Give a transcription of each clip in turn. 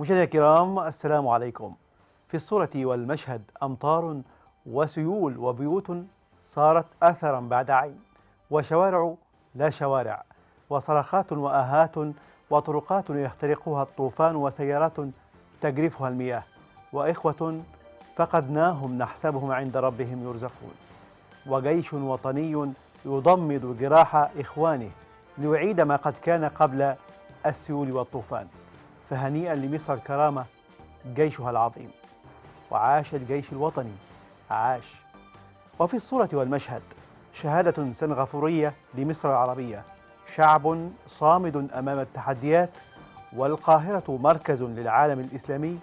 مشاهدينا الكرام، السلام عليكم. في الصورة والمشهد أمطار وسيول وبيوت صارت أثرا بعد عين، وشوارع لا شوارع، وصرخات وآهات وطرقات يخترقها الطوفان، وسيارات تجرفها المياه، وإخوة فقدناهم نحسبهم عند ربهم يرزقون، وجيش وطني يضمد جراح إخوانه ليعيد ما قد كان قبل السيول والطوفان. فهنيئا لمصر الكرامة جيشها العظيم، وعاش الجيش الوطني، عاش. وفي الصورة والمشهد شهادة سنغافورية لمصر العربية، شعب صامد أمام التحديات، والقاهرة مركز للعالم الإسلامي،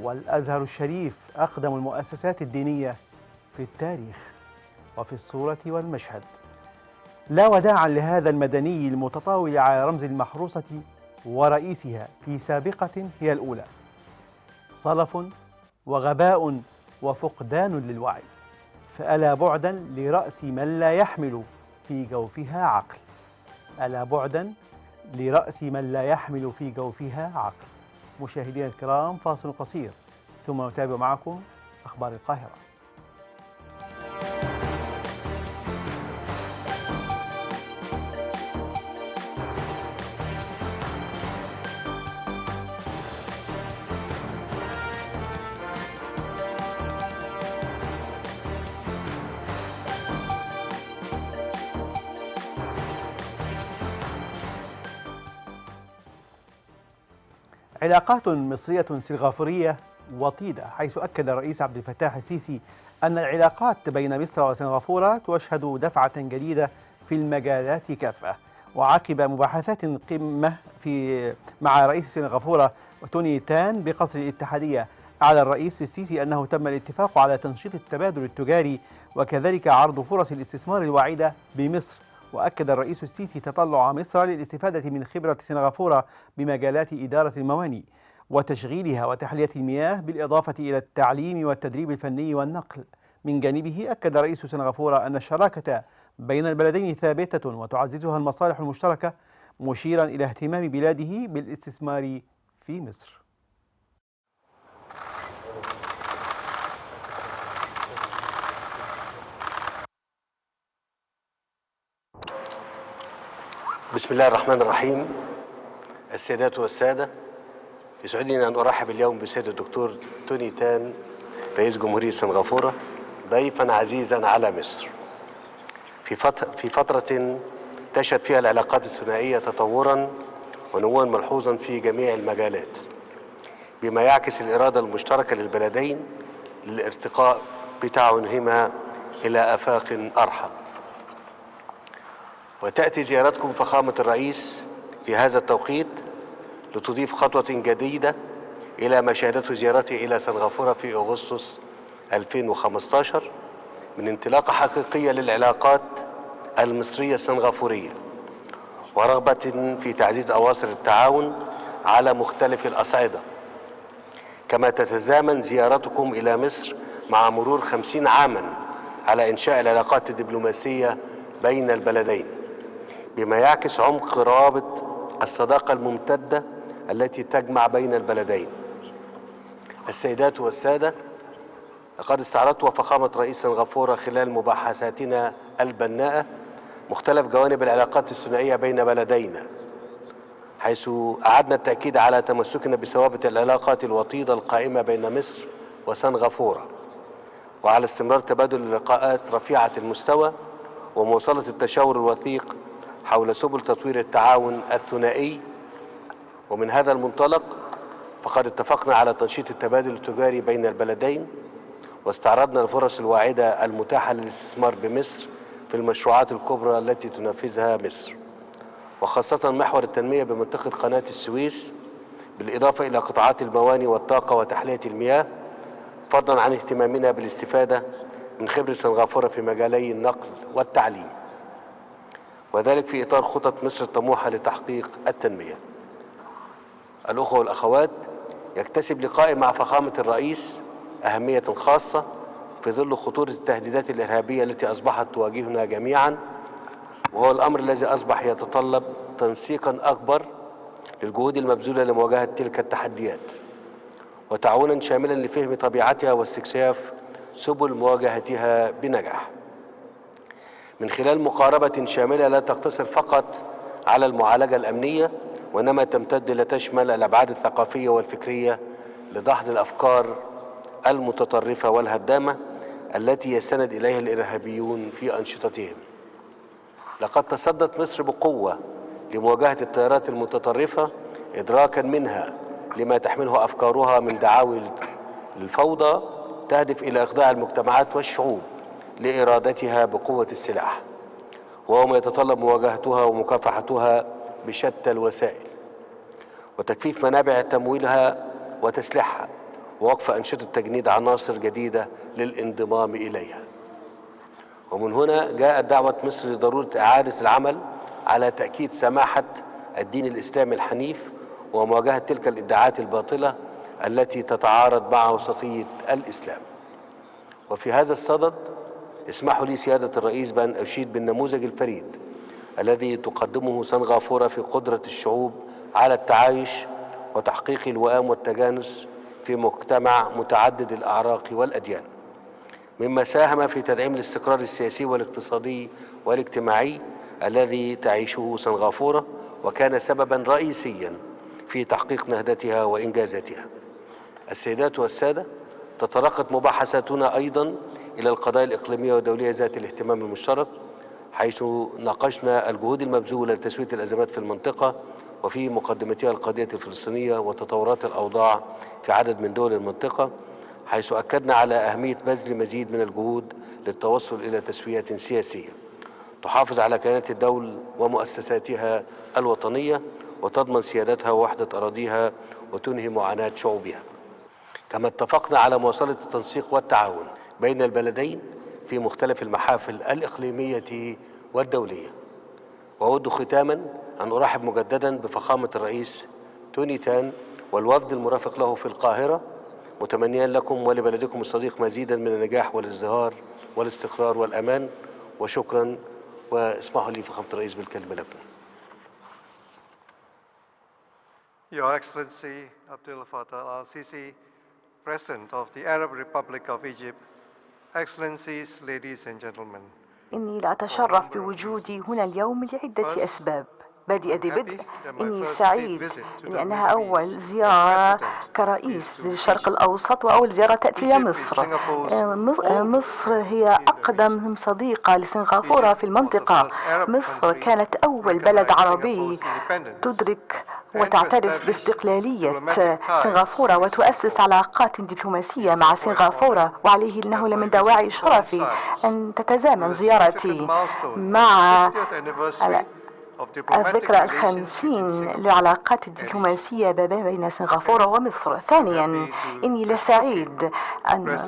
والأزهر الشريف أقدم المؤسسات الدينية في التاريخ. وفي الصورة والمشهد لا وداعا لهذا المدني المتطاول على رمز المحروسة ورئيسها في سابقة هي الأولى، صلف وغباء وفقدان للوعي، فألا بعدا لرأس من لا يحمل في جوفها عقل، ألا بعدا لرأس من لا يحمل في جوفها عقل. مشاهدينا الكرام، فاصل قصير ثم نتابع معكم أخبار القاهرة. علاقات مصرية سنغافورية وطيدة، حيث أكد الرئيس عبد الفتاح السيسي أن العلاقات بين مصر وسنغافورة تشهد دفعة جديدة في المجالات كافة. وعقب مباحثات قمة مع رئيس سنغافورة توني تان بقصر الاتحادية، أعلن الرئيس السيسي أنه تم الاتفاق على تنشيط التبادل التجاري وكذلك عرض فرص الاستثمار الواعدة بمصر. وأكد الرئيس السيسي تطلع مصر للاستفادة من خبرة سنغافورة بمجالات إدارة الموانئ وتشغيلها وتحلية المياه، بالإضافة إلى التعليم والتدريب الفني والنقل. من جانبه أكد رئيس سنغافورة أن الشراكة بين البلدين ثابتة وتعززها المصالح المشتركة، مشيرا إلى اهتمام بلاده بالاستثمار في مصر. بسم الله الرحمن الرحيم. السيدات والسادة، يسعدني أن أرحب اليوم بالسيد الدكتور توني تان رئيس جمهورية سنغافورة ضيفا عزيزا على مصر في فترة تشهد فيها العلاقات الثنائية تطورا ونموا ملحوظا في جميع المجالات، بما يعكس الإرادة المشتركة للبلدين للارتقاء بتعاونهما إلى آفاق أرحب. وتأتي زيارتكم فخامة الرئيس في هذا التوقيت لتضيف خطوة جديدة إلى ما شهدته زيارته إلى سنغافورة في أغسطس 2015 من انطلاقة حقيقية للعلاقات المصرية السنغافورية، ورغبة في تعزيز أواصر التعاون على مختلف الأصعدة. كما تتزامن زيارتكم إلى مصر مع مرور 50 عاما على إنشاء العلاقات الدبلوماسية بين البلدين، بما يعكس عمق روابط الصداقة الممتدة التي تجمع بين البلدين. السيدات والسادة، لقد استعرضت وفخامة رئيس سنغافورة خلال مباحثاتنا البناءة مختلف جوانب العلاقات الثنائية بين بلدينا، حيث أعدنا التأكيد على تمسكنا بثوابت العلاقات الوطيدة القائمة بين مصر وسنغافورة، وعلى استمرار تبادل اللقاءات رفيعة المستوى ومواصلة التشاور الوثيق حول سبل تطوير التعاون الثنائي. ومن هذا المنطلق فقد اتفقنا على تنشيط التبادل التجاري بين البلدين، واستعرضنا الفرص الواعدة المتاحة للاستثمار بمصر في المشروعات الكبرى التي تنفذها مصر، وخاصة محور التنمية بمنطقة قناة السويس، بالإضافة إلى قطاعات الموانئ والطاقة وتحلية المياه، فضلا عن اهتمامنا بالاستفادة من خبرة سنغافورة في مجالي النقل والتعليم، وذلك في إطار خطط مصر الطموحة لتحقيق التنمية. الأخوة والأخوات، يكتسب لقائي مع فخامة الرئيس أهمية خاصة في ظل خطورة التهديدات الإرهابية التي أصبحت تواجهنا جميعا، وهو الأمر الذي أصبح يتطلب تنسيقا أكبر للجهود المبذولة لمواجهة تلك التحديات. وتعاونا شاملا لفهم طبيعتها واستكشاف سبل مواجهتها بنجاح من خلال مقاربة شاملة لا تقتصر فقط على المعالجة الأمنية، وإنما تمتد لتشمل الأبعاد الثقافية والفكرية لدحض الأفكار المتطرفة والهدامة التي يستند إليها الإرهابيون في أنشطتهم. لقد تصدت مصر بقوة لمواجهة التيارات المتطرفة إدراكا منها لما تحمله أفكارها من دعاوى الفوضى تهدف إلى إخضاع المجتمعات والشعوب لإرادتها بقوة السلاح، وهو ما يتطلب مواجهتها ومكافحتها بشتى الوسائل، وتكثيف منابع تمويلها وتسليحها، ووقف أنشطة تجنيد عناصر جديدة للانضمام إليها. ومن هنا جاءت دعوة مصر لضرورة إعادة العمل على تأكيد سماحة الدين الإسلامي الحنيف ومواجهة تلك الادعاءات الباطلة التي تتعارض مع وسطية الإسلام. وفي هذا الصدد اسمحوا لي سيادة الرئيس بأن أشيد بالنموذج الفريد الذي تقدمه سنغافورة في قدرة الشعوب على التعايش وتحقيق الوئام والتجانس في مجتمع متعدد الأعراق والأديان، مما ساهم في تدعيم الاستقرار السياسي والاقتصادي والاجتماعي الذي تعيشه سنغافورة، وكان سببا رئيسيا في تحقيق نهضتها وإنجازاتها. السيدات والسادة، تطرقت مباحثاتنا أيضا إلى القضايا الإقليمية والدولية ذات الاهتمام المشترك، حيث ناقشنا الجهود المبذولة لتسوية الأزمات في المنطقة وفي مقدمتها القضية الفلسطينية وتطورات الأوضاع في عدد من دول المنطقة، حيث أكدنا على أهمية بذل مزيد من الجهود للتوصل إلى تسوية سياسية تحافظ على كيانات الدولة ومؤسساتها الوطنية وتضمن سيادتها ووحدة أراضيها وتنهي معاناة شعوبها. كما اتفقنا على مواصلة التنسيق والتعاون بين البلدين في مختلف المحافل الإقليمية والدولية. وأود ختاما أن أرحب مجددا بفخامة الرئيس توني تان والوفد المرافق له في القاهرة، متمنيا لكم ولبلدكم الصديق مزيدا من النجاح والازدهار والاستقرار والأمان. وشكرا، واسمحوا لي فخامة الرئيس بالكلمة لكم. Your Excellency Abdel Fattah al-Sisi, President of the Arab Republic of Egypt, Excellencies, ladies and gentlemen. إني لأتشرف بوجودي هنا اليوم لعدة أسباب. بدء إني سعيد لأنها أول زيارة كرئيس للشرق الأوسط وأول زيارة تأتي إلى مصر. مصر هي أقدم صديقة لسنغافورة في المنطقة. مصر كانت أول بلد عربي تدرك وتعترف باستقلالية سنغافورة وتؤسس علاقات دبلوماسية مع سنغافورة، وعليه أنه لمن دواعي شرفي أن تتزامن زيارتي مع الذكرى 50 للعلاقات الدبلوماسية بين سنغافورة ومصر. ثانيا، إني لسعيد أن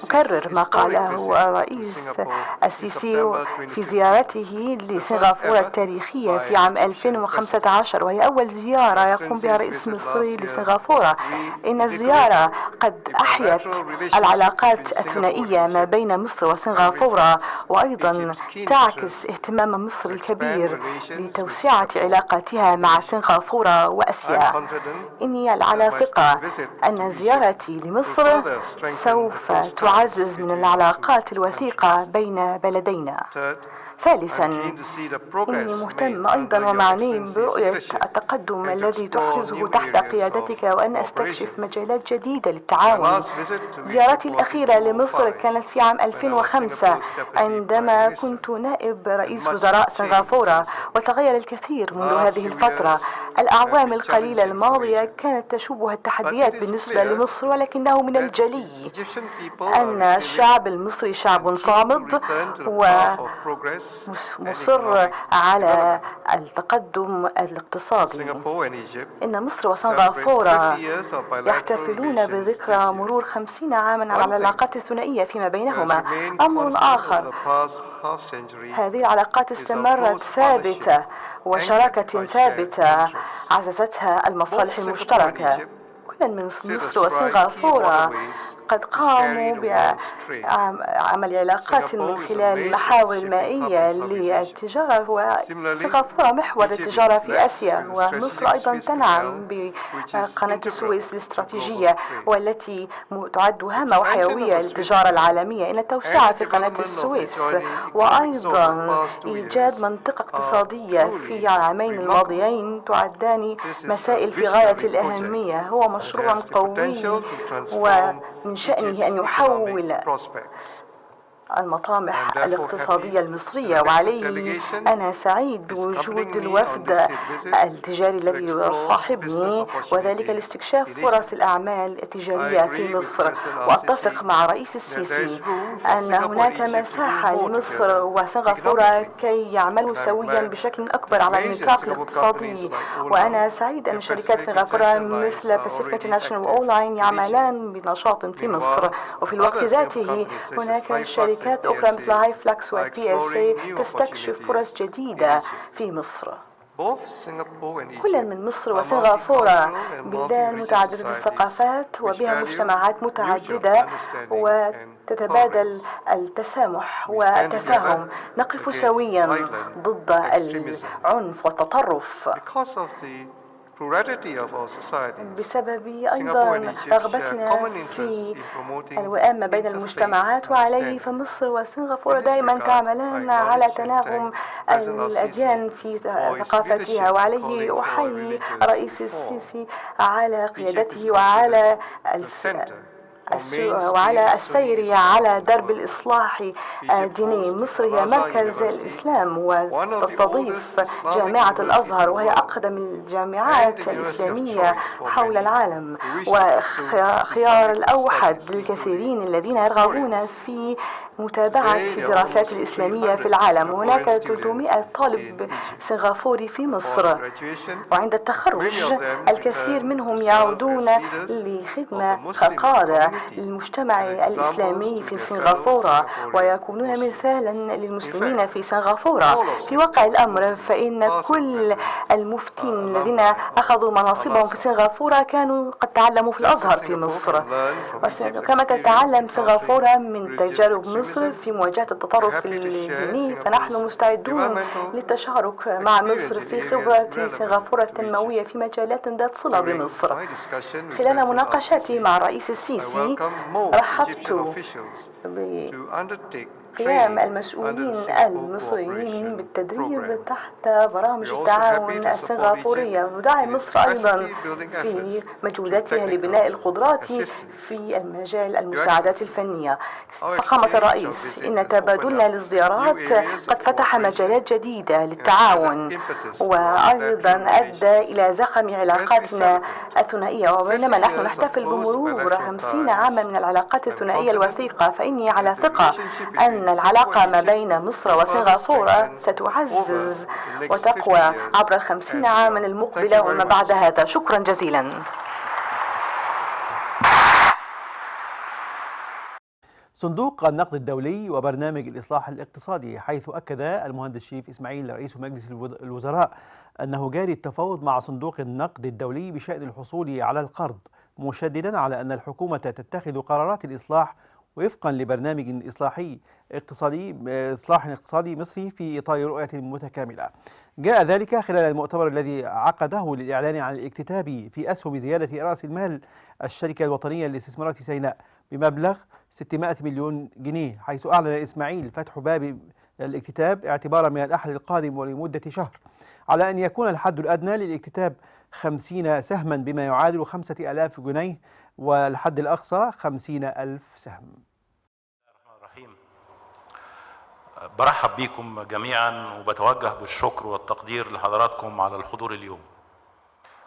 أكرر ما قاله الرئيس السيسي في زيارته لسنغافورة التاريخية في عام 2015، وهي أول زيارة يقوم بها رئيس مصري لسنغافورة. إن الزيارة قد أحيت العلاقات الثنائية ما بين مصر وسنغافورة، وأيضا تعكس اهتمام مصر الكبير لتوسعة علاقاتها مع سنغافورة وآسيا. إني على ثقة أن زيارتي لمصر سوف تعزز من العلاقات الوثيقة بين بلدينا. ثالثا، إني مهتم أيضا ومعني برؤية التقدم الذي تحرزه تحت قيادتك، وأن أستكشف مجالات جديدة للتعاون. زيارتي الأخيرة لمصر كانت في عام 2005 عندما كنت نائب رئيس وزراء سنغافورة، وتغير الكثير منذ هذه الفترة. الأعوام القليلة الماضية كانت تشوبها التحديات بالنسبة لمصر، ولكنه من الجلي أن الشعب المصري شعب صامد ومصر على التقدم الاقتصادي. إن مصر وسنغافورة يحتفلون بذكرى مرور 50 عاما على العلاقات الثنائية فيما بينهما. أمر آخر، هذه العلاقات استمرت ثابتة وشراكة ثابتة عززتها المصالح المشتركة. كنا كلا من مصر وسنغافورة قد قاموا بعمل علاقات من خلال المحاور المائية للتجارة، وسنغافورة محور التجارة في آسيا، ومصر أيضا تنعم بقناة السويس الاستراتيجية والتي تعد هامة وحيوية للتجارة العالمية. إن التوسعة في قناة السويس وأيضا إيجاد منطقة اقتصادية في العامين الماضيين تعدان مسائل في غاية الأهمية. هو مشروع قوي ومن شأنه أن يحول المطامح الاقتصادية المصرية، وعليه أنا سعيد بوجود الوفد التجاري الذي يصاحبني، وذلك لاستكشاف فرص الأعمال التجارية في مصر. وأتفق مع رئيس السيسي أن هناك مساحة لمصر وسنغافورة كي يعملوا سويا بشكل أكبر على النطاق الاقتصادي. وأنا سعيد أن شركات سنغافورة مثل Pacific International وأولاين يعملان بنشاط في مصر، وفي الوقت ذاته هناك شركات أخرى مثل هاي فلاكس وبي اس اي تستكشف فرص جديدة في مصر. كل من مصر وسنغافورة بلدان متعددة الثقافات وبها مجتمعات متعددة وتتبادل التسامح والتفاهم. نقف سويا ضد العنف والتطرف بسبب أيضا رغبتنا في الوئام بين المجتمعات، وعليه فمصر وسنغافورة دائما تعملان على تناغم الأديان في ثقافتها. وعليه أحيي رئيس السيسي على قيادته وعلى السير على درب الإصلاح الديني. مصر هي مركز الإسلام وتستضيف جامعة الأزهر، وهي أقدم الجامعات الإسلامية حول العالم وخيار الأوحد للكثيرين الذين يرغبون في متابعة الدراسات الإسلامية في العالم. هناك 300 طالب سنغافوري في مصر، وعند التخرج الكثير منهم يعودون لخدمة كقادة للمجتمع الإسلامي في سنغافورة ويكونون مثالا للمسلمين في سنغافورة. في واقع الأمر فإن كل المفتين الذين أخذوا مناصبهم في سنغافورة كانوا قد تعلموا في الأزهر في مصر، كما تتعلم سنغافورة من تجارب مصر في مواجهة التطرف الديني. فنحن مستعدون للتشارك مع مصر في خبرة سنغافورة التنموية في مجالات ذات صلة بمصر. خلال مناقشاتي مع الرئيس السيسي رحبت قيام المسؤولين المصريين بالتدريب تحت برامج التعاون السنغافورية، وندعم مصر أيضا في مجهوداتها لبناء القدرات في المجال المساعدات الفنية. فخامة الرئيس، إن تبادلنا للزيارات قد فتح مجالات جديدة للتعاون وأيضا أدى إلى زخم علاقاتنا الثنائية. وبينما نحن نحتفل بمرور 50 عاما من العلاقات الثنائية الوثيقة، فإني على ثقة أن العلاقة ما بين مصر وسنغافورة ستعزز وتقوى عبر 50 عاما المقبلة وما بعد هذا. شكرا جزيلا. صندوق النقد الدولي وبرنامج الإصلاح الاقتصادي، حيث أكد المهندس شريف إسماعيل رئيس مجلس الوزراء أنه جاري التفاوض مع صندوق النقد الدولي بشأن الحصول على القرض، مشددا على أن الحكومة تتخذ قرارات الإصلاح وفقا لبرنامج إصلاح اقتصادي مصري في إطار رؤية متكاملة. جاء ذلك خلال المؤتمر الذي عقده للإعلان عن الاكتتاب في أسهم زيادة رأس المال الشركة الوطنية للاستثمارات سيناء بمبلغ 600 مليون جنيه، حيث أعلن إسماعيل فتح باب الاكتتاب اعتبارا من الأحد القادم ولمدة شهر، على أن يكون الحد الأدنى للاكتتاب 50 سهما بما يعادل 5000 جنيه، والحد الأقصى 50,000 سهم. برحب بكم جميعا وبتوجه بالشكر والتقدير لحضراتكم على الحضور اليوم.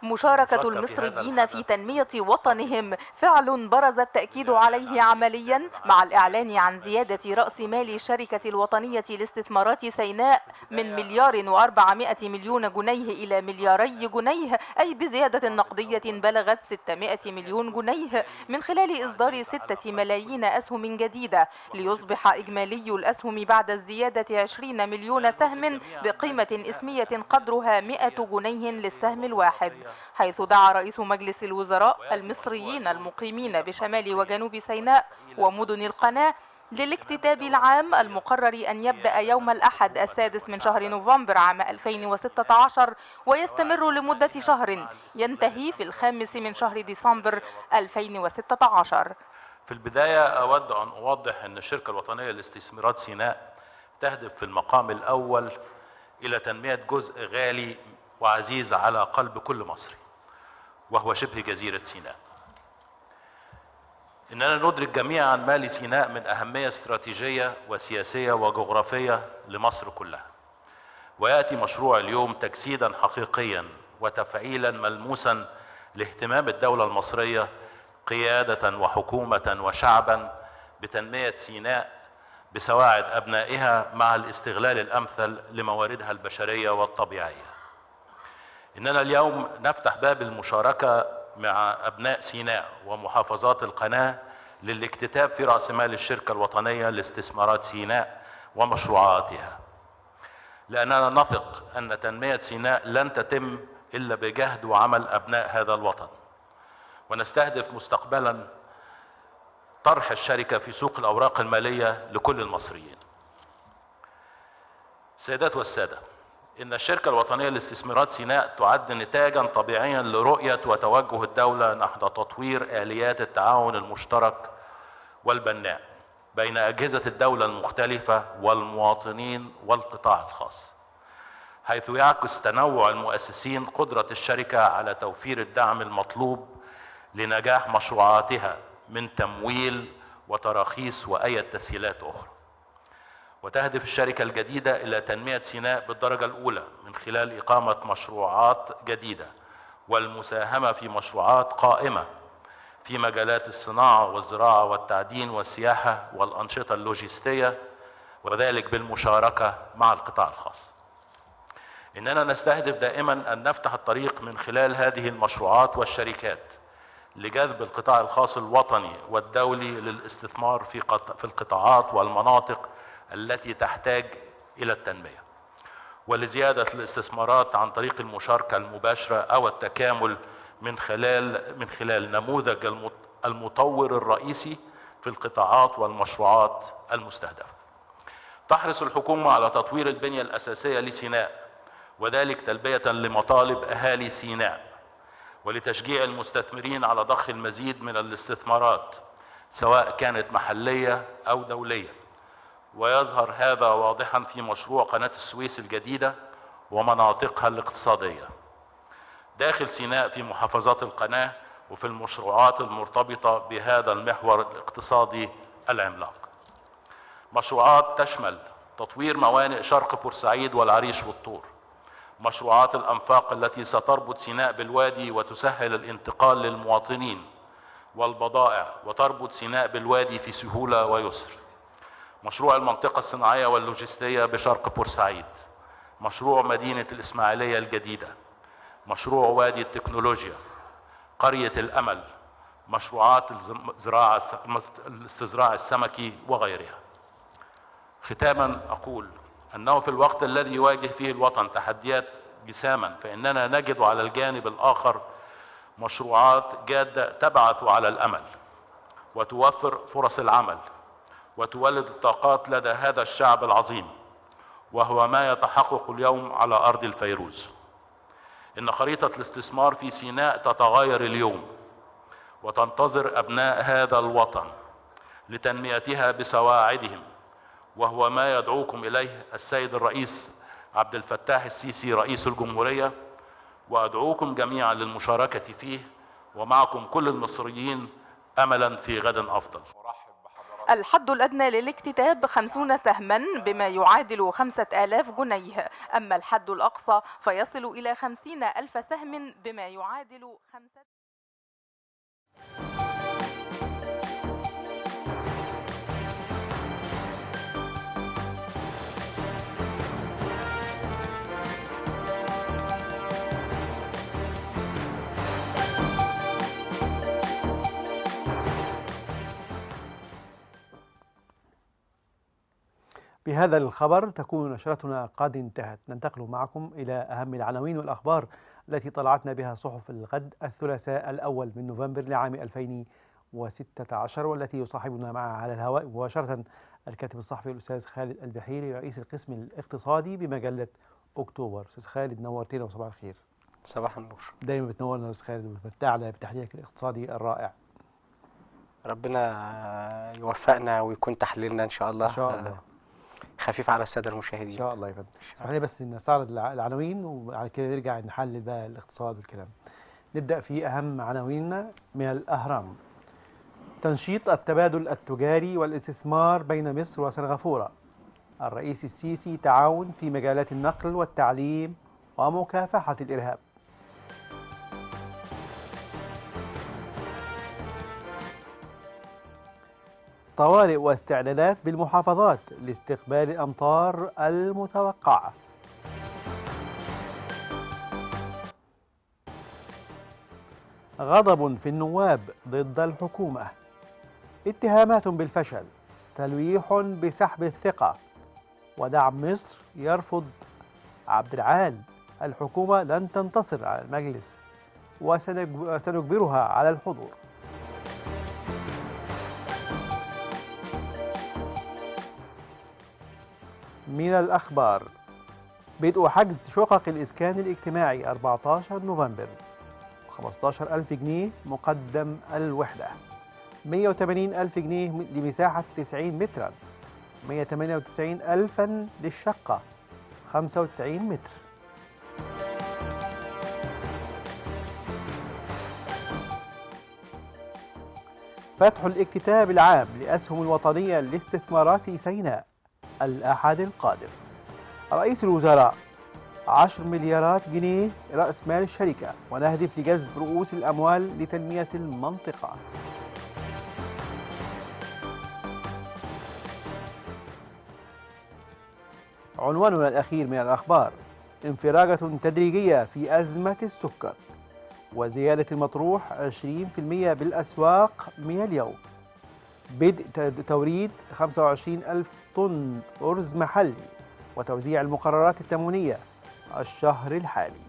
مشاركة المصريين في تنمية وطنهم فعل برز التأكيد عليه عمليا مع الإعلان عن زيادة رأس مال الشركة الوطنية لاستثمارات سيناء من 1,400 مليون جنيه إلى 2 جنيه، أي بزيادة نقدية بلغت 600 مليون جنيه من خلال إصدار 6 ملايين أسهم جديدة، ليصبح إجمالي الأسهم بعد الزيادة 20 مليون سهم بقيمة اسمية قدرها 100 جنيه للسهم الواحد. حيث دعا رئيس مجلس الوزراء المصريين المقيمين بشمال وجنوب سيناء ومدن القناة للاكتتاب العام المقرر أن يبدأ يوم الأحد 6 من شهر نوفمبر عام 2016 ويستمر لمدة شهر ينتهي في 5 من شهر ديسمبر 2016. في البداية أود أن أوضح أن الشركة الوطنية لاستثمارات سيناء تهدف في المقام الأول إلى تنمية جزء غالي وعزيز على قلب كل مصري، وهو شبه جزيرة سيناء. إننا ندرك جميعا ما لسيناء من أهمية استراتيجية وسياسية وجغرافية لمصر كلها، ويأتي مشروع اليوم تجسيدا حقيقيا وتفعيلا ملموسا لاهتمام الدولة المصرية قيادة وحكومة وشعبا بتنمية سيناء بسواعد أبنائها مع الاستغلال الأمثل لمواردها البشرية والطبيعية. إننا اليوم نفتح باب المشاركة مع أبناء سيناء ومحافظات القناة للاكتتاب في رأس مال الشركة الوطنية لاستثمارات سيناء ومشروعاتها، لأننا نثق أن تنمية سيناء لن تتم إلا بجهد وعمل أبناء هذا الوطن، ونستهدف مستقبلا طرح الشركة في سوق الأوراق المالية لكل المصريين. السيدات والسادة، إن الشركة الوطنية لاستثمارات سيناء تعد نتاجا طبيعيا لرؤية وتوجه الدولة نحو تطوير آليات التعاون المشترك والبناء بين أجهزة الدولة المختلفة والمواطنين والقطاع الخاص، حيث يعكس تنوع المؤسسين قدرة الشركة على توفير الدعم المطلوب لنجاح مشروعاتها من تمويل وتراخيص وأي تسهيلات أخرى. وتهدف الشركة الجديدة إلى تنمية سيناء بالدرجة الأولى من خلال إقامة مشروعات جديدة والمساهمة في مشروعات قائمة في مجالات الصناعة والزراعة والتعدين والسياحة والأنشطة اللوجستية، وذلك بالمشاركة مع القطاع الخاص. إننا نستهدف دائما أن نفتح الطريق من خلال هذه المشروعات والشركات لجذب القطاع الخاص الوطني والدولي للاستثمار في القطاعات والمناطق التي تحتاج إلى التنمية، ولزيادة الاستثمارات عن طريق المشاركة المباشرة أو التكامل من خلال نموذج المطور الرئيسي في القطاعات والمشروعات المستهدفة. تحرص الحكومة على تطوير البنية الأساسية لسيناء، وذلك تلبية لمطالب أهالي سيناء، ولتشجيع المستثمرين على ضخ المزيد من الاستثمارات سواء كانت محلية أو دولية. ويظهر هذا واضحا في مشروع قناة السويس الجديدة ومناطقها الاقتصادية داخل سيناء في محافظات القناة، وفي المشروعات المرتبطة بهذا المحور الاقتصادي العملاق. مشروعات تشمل تطوير موانئ شرق بورسعيد والعريش والطور، مشروعات الأنفاق التي ستربط سيناء بالوادي وتسهل الانتقال للمواطنين والبضائع وتربط سيناء بالوادي في سهولة ويسر، مشروع المنطقة الصناعية واللوجستية بشرق بورسعيد، مشروع مدينة الإسماعيلية الجديدة، مشروع وادي التكنولوجيا، قرية الأمل، مشروعات الاستزراع السمكي وغيرها. ختاما أقول أنه في الوقت الذي يواجه فيه الوطن تحديات جساما، فإننا نجد على الجانب الآخر مشروعات جادة تبعث على الأمل وتوفر فرص العمل وتولد الطاقات لدى هذا الشعب العظيم، وهو ما يتحقق اليوم على أرض الفيروز. إن خريطة الاستثمار في سيناء تتغير اليوم، وتنتظر أبناء هذا الوطن لتنميتها بسواعدهم، وهو ما يدعوكم إليه السيد الرئيس عبد الفتاح السيسي رئيس الجمهورية، وأدعوكم جميعا للمشاركة فيه، ومعكم كل المصريين أملا في غد أفضل. الحد الأدنى للاكتتاب 50 سهما بما يعادل 5000 جنيه، أما الحد الأقصى فيصل إلى 50,000 سهم بما يعادل 5. بهذا الخبر تكون نشرتنا قد انتهت. ننتقل معكم إلى أهم العناوين والأخبار التي طلعتنا بها صحف الغد الثلاثاء الأول من نوفمبر لعام 2016، والتي يصاحبنا معها على الهواء مباشرة الكاتب الصحفي الأستاذ خالد البحيري رئيس القسم الاقتصادي بمجلة أكتوبر. أستاذ خالد نورتنا وصباح الخير. صباح النور. دايما بتنورنا أستاذ خالد وبتمتعنا بتحليلك الاقتصادي الرائع. ربنا يوفقنا ويكون تحليلنا إن شاء الله إن شاء الله خفيف على السادة المشاهدين. إن شاء الله يا فندم. اسمح لي بس نستعرض العناوين وبعد كده نرجع نحلل بقى الاقتصاد والكلام. نبدأ في أهم عناويننا من الأهرام. تنشيط التبادل التجاري والاستثمار بين مصر وسنغافورة. الرئيس السيسي تعاون في مجالات النقل والتعليم ومكافحة الإرهاب. طوارئ واستعدادات بالمحافظات لاستقبال الأمطار المتوقعة. غضب في النواب ضد الحكومة. اتهامات بالفشل. تلويح بسحب الثقة. ودعم مصر يرفض عبد العال. الحكومة لن تنتصر على المجلس وسنجبرها على الحضور. من الأخبار: بدء حجز شقق الإسكان الاجتماعي 14 نوفمبر. 15,000 جنيه مقدم الوحدة. 180,000 جنيه لمساحة 90 مترا. 198,000 للشقة 95 متر. فتح الاكتتاب العام لأسهم الوطنية لاستثمارات سيناء الأحد القادم. رئيس الوزراء: 10 مليارات جنيه رأس مال الشركة ونهدف لجذب رؤوس الأموال لتنمية المنطقة. عنواننا الأخير من الأخبار: انفراجة تدريجية في أزمة السكر وزيادة المطروح 20% بالأسواق من اليوم. بدء توريد 25,000 طن أرز محلي وتوزيع المقررات التموينية الشهر الحالي.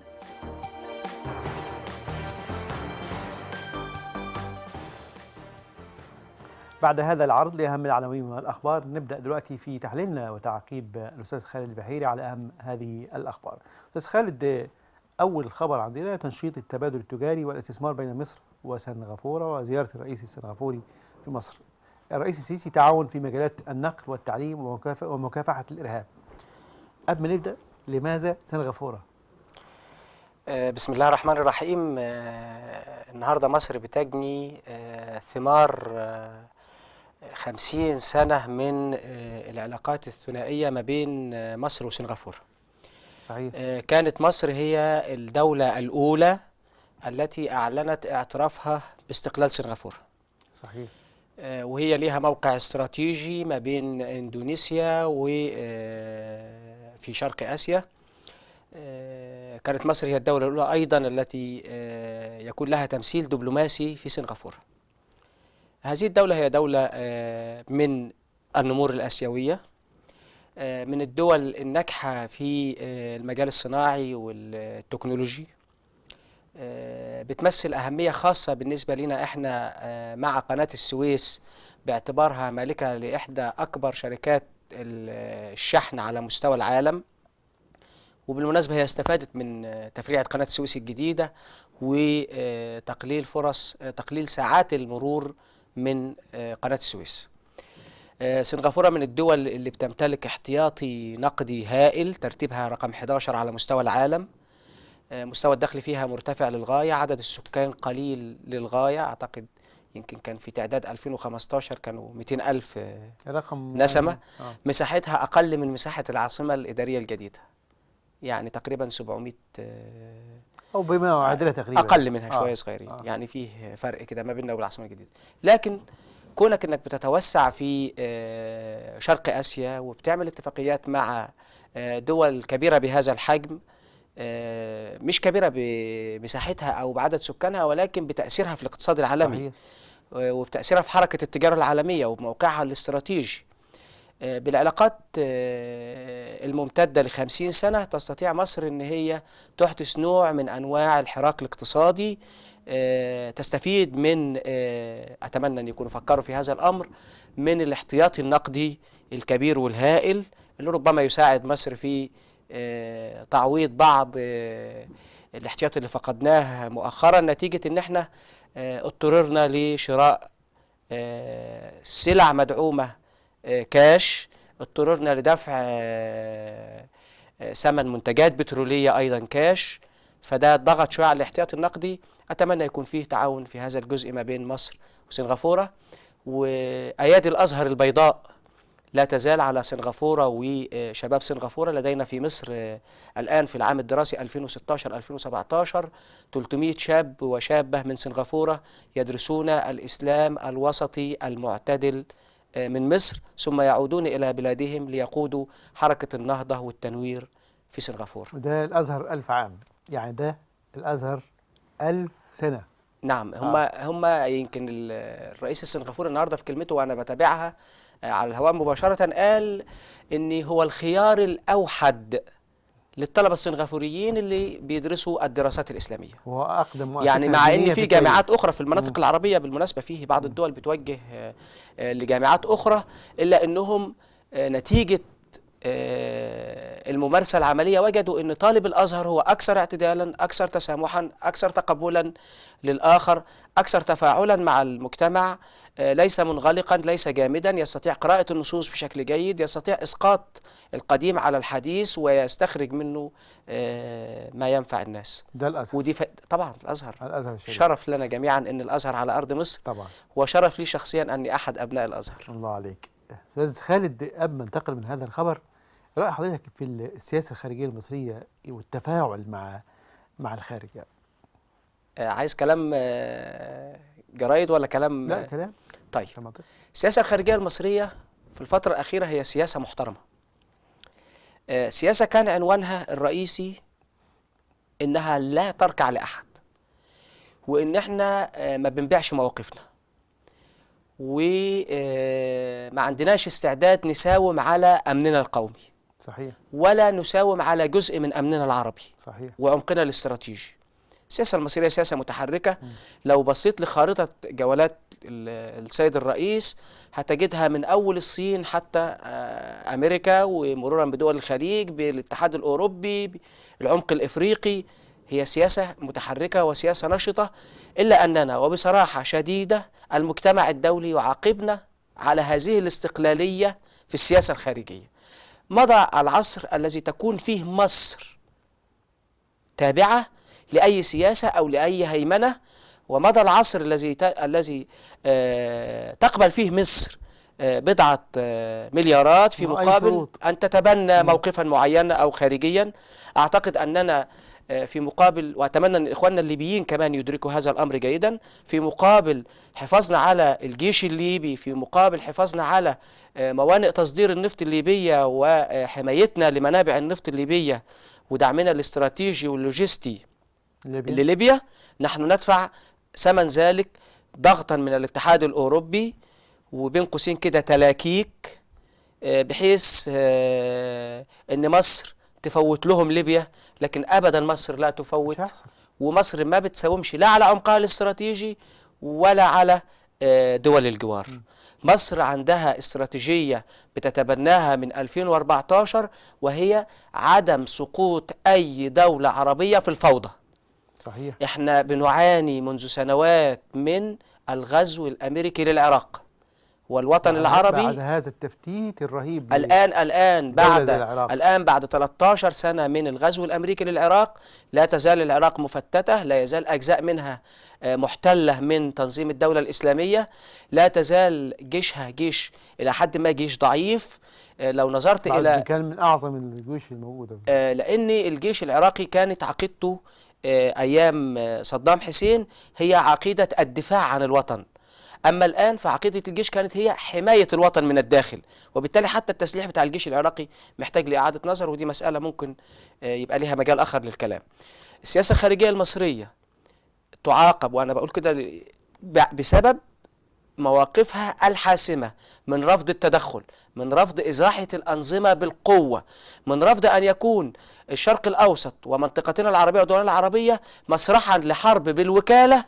بعد هذا العرض لأهم العناوين من الأخبار، نبدأ دلوقتي في تحليلنا وتعقيب الأستاذ خالد البحيري على أهم هذه الأخبار. أستاذ خالد، أول خبر عندنا تنشيط التبادل التجاري والاستثمار بين مصر وسنغافورة وزيارة الرئيس السنغافوري في مصر. الرئيس السيسي تعاون في مجالات النقل والتعليم ومكافحة الإرهاب. قبل ما نبدأ، لماذا سنغافورة؟ بسم الله الرحمن الرحيم. النهاردة مصر بتجني ثمار 50 سنة من العلاقات الثنائية ما بين مصر وسنغافورة. صحيح. كانت مصر هي الدولة الأولى التي أعلنت اعترافها باستقلال سنغافورة. صحيح. وهي ليها موقع استراتيجي ما بين إندونيسيا وفي شرق آسيا. كانت مصر هي الدولة الأولى أيضا التي يكون لها تمثيل دبلوماسي في سنغافورة. هذه الدولة هي دولة من النمور الآسيوية، من الدول الناجحة في المجال الصناعي والتكنولوجي. بتمثل أهمية خاصة بالنسبة لنا إحنا مع قناة السويس باعتبارها مالكة لإحدى أكبر شركات الشحن على مستوى العالم. وبالمناسبة هي استفادت من تفريعة قناة السويس الجديدة وتقليل تقليل ساعات المرور من قناة السويس. سنغافورة من الدول اللي بتمتلك احتياطي نقدي هائل، ترتيبها رقم 11 على مستوى العالم. مستوى الدخل فيها مرتفع للغاية، عدد السكان قليل للغاية، أعتقد يمكن كان في تعداد 2015 كانوا 200,000 نسمة. مساحتها أقل من مساحة العاصمة الإدارية الجديدة، يعني تقريبا 700 أو بما يعادلها تقريبا، أقل منها شوية صغيرين. يعني فيه فرق كده ما بيننا والعاصمة الجديدة. لكن كونك انك بتتوسع في شرق آسيا وبتعمل اتفاقيات مع دول كبيرة بهذا الحجم، مش كبيرة بمساحتها أو بعدد سكانها، ولكن بتأثيرها في الاقتصاد العالمي. صحيح. وبتأثيرها في حركة التجارة العالمية وبموقعها الاستراتيجي. بالعلاقات الممتدة ل50 سنة تستطيع مصر أن هي تحدث نوع من أنواع الحراك الاقتصادي، تستفيد من أتمنى أن يكونوا فكروا في هذا الأمر، من الاحتياطي النقدي الكبير والهائل اللي ربما يساعد مصر في تعويض بعض الاحتياط اللي فقدناه مؤخرا نتيجة أن احنا اضطررنا لشراء سلع مدعومة كاش، اضطررنا لدفع ثمن منتجات بترولية أيضا كاش، فده ضغط شوية على الاحتياط النقدي. أتمنى يكون فيه تعاون في هذا الجزء ما بين مصر وسنغافورة، وأيادي الأزهر البيضاء لا تزال على سنغافورة وشباب سنغافورة. لدينا في مصر الآن في العام الدراسي 2016-2017 300 شاب وشابة من سنغافورة يدرسون الإسلام الوسطي المعتدل من مصر، ثم يعودون إلى بلادهم ليقودوا حركة النهضة والتنوير في سنغافورة. وده الأزهر 1000 عام، يعني ده الأزهر 1000 سنة. نعم، هم يمكن الرئيس السنغافوري النهارده في كلمته وانا بتابعها على الهواء مباشرة قال ان هو الخيار الاوحد للطلبة السنغافوريين اللي بيدرسوا الدراسات الإسلامية. وهو أقدم مؤسسة يعني مع ان في جامعات التاريخ. اخرى في المناطق العربية بالمناسبة، فيه بعض الدول بتوجه لجامعات اخرى، الا انهم نتيجة الممارسة العملية وجدوا أن طالب الأزهر هو أكثر اعتدالا، أكثر تسامحا، أكثر تقبلا للآخر، أكثر تفاعلا مع المجتمع، ليس منغلقا، ليس جامدا، يستطيع قراءة النصوص بشكل جيد، يستطيع إسقاط القديم على الحديث ويستخرج منه ما ينفع الناس. ده الأزهر. ودي طبعا الأزهر الشريف. شرف لنا جميعا أن الأزهر على أرض مصر طبعا، وشرف لي شخصيا أني أحد أبناء الأزهر. الله عليك. أستاذ خالد، قبل ما ننتقل من هذا الخبر، رأي حضرتك في السياسة الخارجية المصرية والتفاعل مع الخارج؟ عايز كلام جرايد ولا كلام؟ لا، كلام. طيب، السياسة الخارجية المصرية في الفترة الأخيرة هي سياسة محترمة، سياسة كان عنوانها الرئيسي إنها لا تركع لأحد، وإن إحنا ما بنبيعش مواقفنا، وما عندناش استعداد نساوم على أمننا القومي. صحيح. ولا نساوم على جزء من أمننا العربي. صحيح. وعمقنا الاستراتيجي. السياسة المصرية سياسة متحركة. لو بصيت لخارطة جولات السيد الرئيس هتجدها من أول الصين حتى أمريكا، ومرورا بدول الخليج، بالاتحاد الأوروبي، العمق الإفريقي. هي سياسة متحركة وسياسة نشطة، إلا أننا وبصراحة شديدة المجتمع الدولي يعاقبنا على هذه الاستقلالية في السياسة الخارجية. مضى العصر الذي تكون فيه مصر تابعة لأي سياسة أو لأي هيمنة، ومضى العصر الذي تقبل فيه مصر بضعة مليارات في مقابل أن تتبنى موقفا معينا أو خارجيا. أعتقد أننا في مقابل، وأتمنى أن إخواننا الليبيين كمان يدركوا هذا الأمر جيدا، في مقابل حفاظنا على الجيش الليبي، في مقابل حفاظنا على موانئ تصدير النفط الليبية وحمايتنا لمنابع النفط الليبية ودعمنا الاستراتيجي واللوجستي لليبيا، نحن ندفع ثمن ذلك ضغطا من الاتحاد الأوروبي، وبين قوسين كده تلاكيك، بحيث أن مصر تفوت لهم ليبيا، لكن أبدا مصر لا تفوت، ومصر ما بتساومش لا على عمقها الاستراتيجي ولا على دول الجوار. مصر عندها استراتيجية بتتبناها من 2014، وهي عدم سقوط أي دولة عربية في الفوضى. صحيح. احنا بنعاني منذ سنوات من الغزو الأمريكي للعراق، والوطن العربي بعد هذا التفتيت الرهيب الآن بعد 13 سنة من الغزو الأمريكي للعراق، لا تزال العراق مفتتة، لا يزال أجزاء منها محتلة من تنظيم الدولة الإسلامية، لا تزال جيشها جيش إلى حد ما جيش ضعيف. لو نظرت إلى كان من أعظم الجيوش الموجودة، لأن الجيش العراقي كانت عقيدته أيام صدام حسين هي عقيدة الدفاع عن الوطن، أما الآن فعقيدة الجيش كانت هي حماية الوطن من الداخل، وبالتالي حتى التسليح بتاع الجيش العراقي محتاج لإعادة نظر، ودي مسألة ممكن يبقى لها مجال آخر للكلام. السياسة الخارجية المصرية تعاقب، وأنا بقول كده بسبب مواقفها الحاسمة من رفض التدخل، من رفض إزاحة الأنظمة بالقوة، من رفض أن يكون الشرق الأوسط ومنطقتنا العربية ودولنا العربية مسرحا لحرب بالوكالة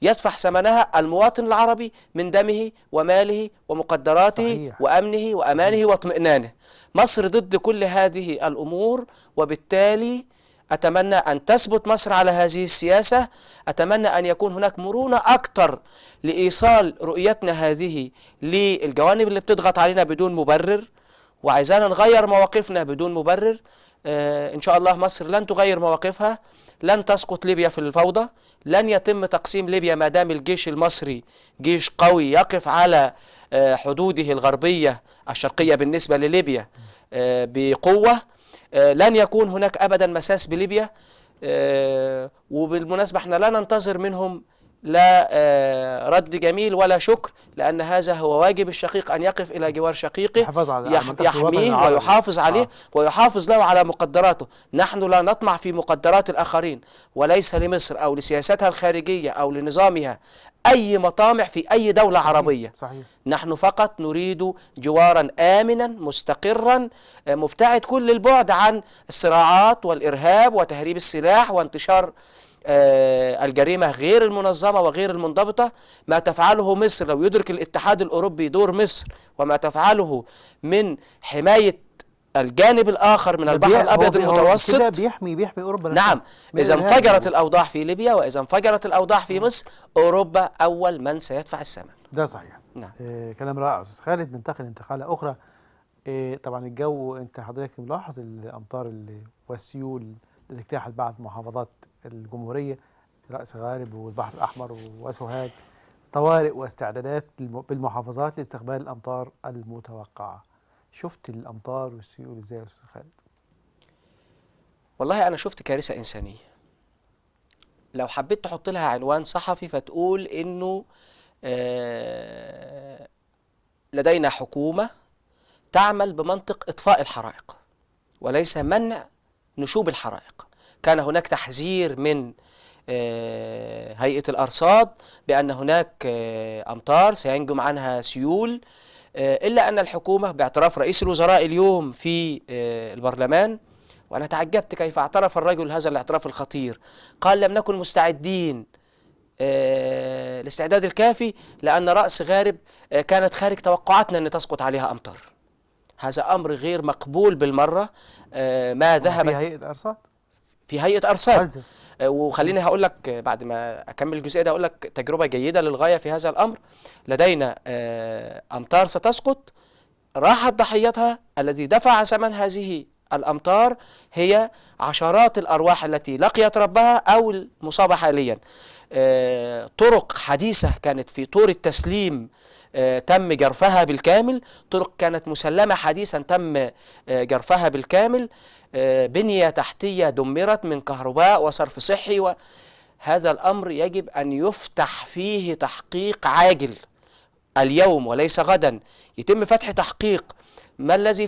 يدفع ثمنها المواطن العربي من دمه وماله ومقدراته صحيح. وأمنه وأمانه واطمئنانه. مصر ضد كل هذه الأمور، وبالتالي أتمنى أن تثبت مصر على هذه السياسة. أتمنى أن يكون هناك مرونة أكتر لإيصال رؤيتنا هذه للجوانب اللي بتضغط علينا بدون مبرر، وعايزانا نغير مواقفنا بدون مبرر. إن شاء الله مصر لن تغير مواقفها، لن تسقط ليبيا في الفوضى، لن يتم تقسيم ليبيا ما دام الجيش المصري جيش قوي يقف على حدوده الغربية الشرقية بالنسبة لليبيا بقوة. لن يكون هناك أبدا مساس بليبيا. وبالمناسبة احنا لا ننتظر منهم لا رد جميل ولا شكر، لأن هذا هو واجب الشقيق أن يقف إلى جوار شقيقه يحميه ويحافظ عليه ويحافظ له على مقدراته. نحن لا نطمع في مقدرات الآخرين، وليس لمصر أو لسياستها الخارجية أو لنظامها أي مطامع في أي دولة عربية. صحيح. نحن فقط نريد جوارا آمنا مستقرا مبتعد كل البعد عن الصراعات والإرهاب وتهريب السلاح وانتشار الجريمة غير المنظمة وغير المنضبطة. ما تفعله مصر لو يدرك الاتحاد الأوروبي دور مصر وما تفعله من حماية الجانب الآخر من البحر الأبيض المتوسط كده بيحمي أوروبا. نعم. إذا انفجرت الأوضاع في ليبيا وإذا انفجرت الأوضاع في مصر، أوروبا أول من سيدفع الثمن. ده صحيح. نعم. كلام رائع أستاذ خالد. ننتقل انتقالة أخرى. طبعا الجو أنت حضرتك ملاحظ الأمطار والسيول اللي اجتاحت بعض محافظات الجمهورية، رأس غارب والبحر الأحمر وسوهاج، طوارئ واستعدادات بالمحافظات لاستقبال الأمطار المتوقعة. شفت الأمطار والسيول إزاي يا أستاذ خالد؟ والله أنا شفت كارثة إنسانية. لو حبيت تحط لها عنوان صحفي فتقول إنه لدينا حكومة تعمل بمنطق إطفاء الحرائق وليس منع نشوب الحرائق. كان هناك تحذير من هيئة الأرصاد بأن هناك أمطار سينجم عنها سيول، إلا أن الحكومة باعتراف رئيس الوزراء اليوم في البرلمان، وأنا تعجبت كيف اعترف الرجل هذا الاعتراف الخطير، قال لم نكن مستعدين الاستعداد الكافي لأن رأس غارب كانت خارج توقعاتنا أن تسقط عليها أمطار. هذا أمر غير مقبول بالمرة. ما ذهبت في هيئة أرصاد، في هيئة أرصاد. وخليني هقول لك بعد ما أكمل الجزئية ده أقول لك تجربة جيدة للغاية في هذا الأمر. لدينا أمطار ستسقط راحت ضحيتها الذي دفع ثمن هذه الأمطار هي عشرات الأرواح التي لقيت ربها أو المصابة حاليا. طرق حديثة كانت في طور التسليم تم جرفها بالكامل، طرق كانت مسلمة حديثا تم جرفها بالكامل، بنية تحتية دمرت من كهرباء وصرف صحي. وهذا الأمر يجب أن يفتح فيه تحقيق عاجل اليوم وليس غدا. يتم فتح تحقيق ما الذي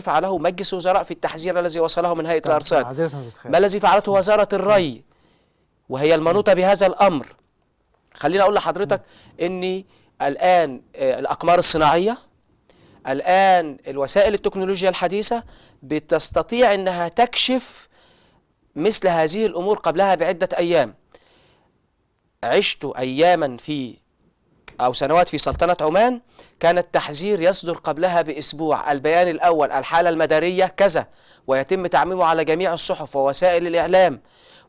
فعله مجلس وزراء في التحذير الذي وصله من هيئة الأرصاد، ما الذي فعلته وزارة الري وهي المنوطة بهذا الأمر. خليني أقول لحضرتك أني الآن الأقمار الصناعية، الآن الوسائل التكنولوجيا الحديثة بتستطيع أنها تكشف مثل هذه الأمور قبلها بعدة أيام. عشت أياما أو سنوات في سلطنة عمان، كان التحذير يصدر قبلها بأسبوع، البيان الأول الحالة المدارية كذا، ويتم تعميمه على جميع الصحف ووسائل الإعلام.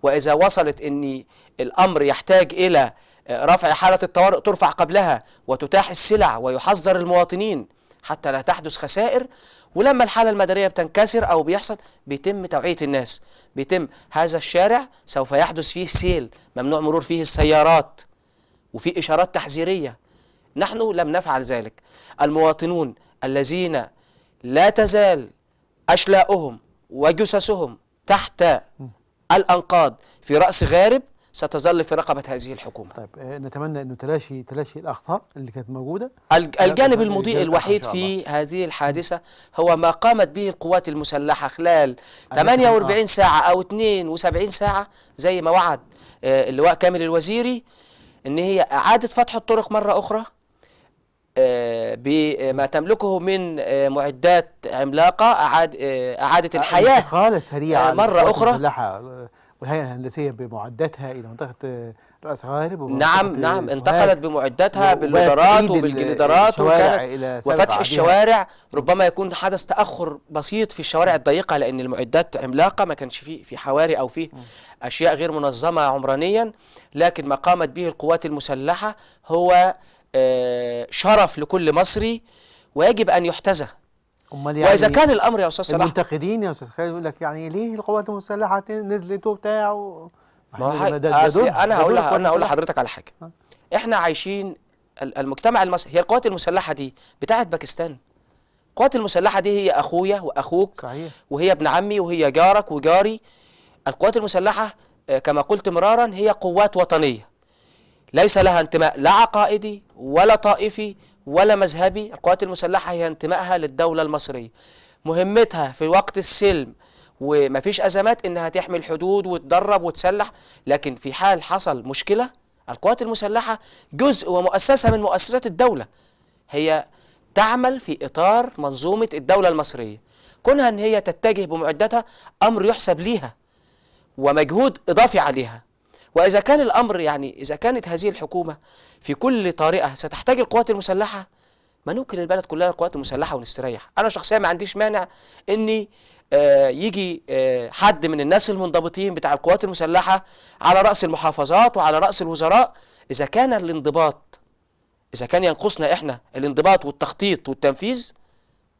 وإذا وصلت أن الأمر يحتاج إلى رفع حالة الطوارئ ترفع قبلها وتتاح السلع ويحذر المواطنين حتى لا تحدث خسائر. ولما الحالة المدارية بتنكسر أو بيحصل بيتم توعية الناس، بيتم هذا الشارع سوف يحدث فيه سيل ممنوع مرور فيه السيارات وفي إشارات تحذيرية. نحن لم نفعل ذلك. المواطنون الذين لا تزال أشلاؤهم وجثثهم تحت الأنقاض في رأس غارب ستظل في رقبة هذه الحكومة. طيب نتمنى أنه تلاشي الأخطاء اللي كانت موجودة. الجانب المضيء الوحيد في هذه الحادثة هو ما قامت به القوات المسلحة خلال 48 ساعة أو 72 ساعة زي ما وعد اللواء كامل الوزيري. ان هي اعاده فتح الطرق مره اخرى بما تملكه من معدات عملاقه، اعاده الحياه الانتقال السريع مره اخرى والهيئه الهندسيه بمعداتها الى منطقه راس غارب نعم انتقلت بمعداتها باللودرات وبالجليدرات وفتح الشوارع. ربما يكون حدث تاخر بسيط في الشوارع الضيقه لان المعدات عملاقه، ما كانش في حواري او في اشياء غير منظمه عمرانيا، لكن ما قامت به القوات المسلحه هو شرف لكل مصري ويجب ان يحتذى. يعني واذا كان الامر يا استاذ صلاح، المنتقدين يا استاذ خالد يقول لك يعني ليه القوات المسلحه نزلت وبتاع انا هقول لحضرتك على حاجه. احنا عايشين المجتمع المصري، هي القوات المسلحه دي بتاعت باكستان. القوات المسلحه دي هي اخويا واخوك، صحيح، وهي ابن عمي وهي جارك وجاري. القوات المسلحه كما قلت مرارا هي قوات وطنيه ليس لها انتماء لا عقائدي ولا طائفي ولا مذهبي. القوات المسلحة هي انتمائها للدولة المصرية، مهمتها في وقت السلم ومفيش أزمات إنها تحمي الحدود وتدرب وتسلح، لكن في حال حصل مشكلة القوات المسلحة جزء ومؤسسة من مؤسسات الدولة، هي تعمل في إطار منظومة الدولة المصرية. كونها إن هي تتجه بمعداتها أمر يحسب ليها ومجهود إضافي عليها. وإذا كان الأمر يعني إذا كانت هذه الحكومة في كل طريقة ستحتاج القوات المسلحة، ما نمكن البلد كلها القوات المسلحة ونستريح. أنا شخصيا ما عنديش مانع إني يجي حد من الناس المنضبطين بتاع القوات المسلحة على رأس المحافظات وعلى رأس الوزراء. إذا كان الانضباط، إذا كان ينقصنا إحنا الانضباط والتخطيط والتنفيذ،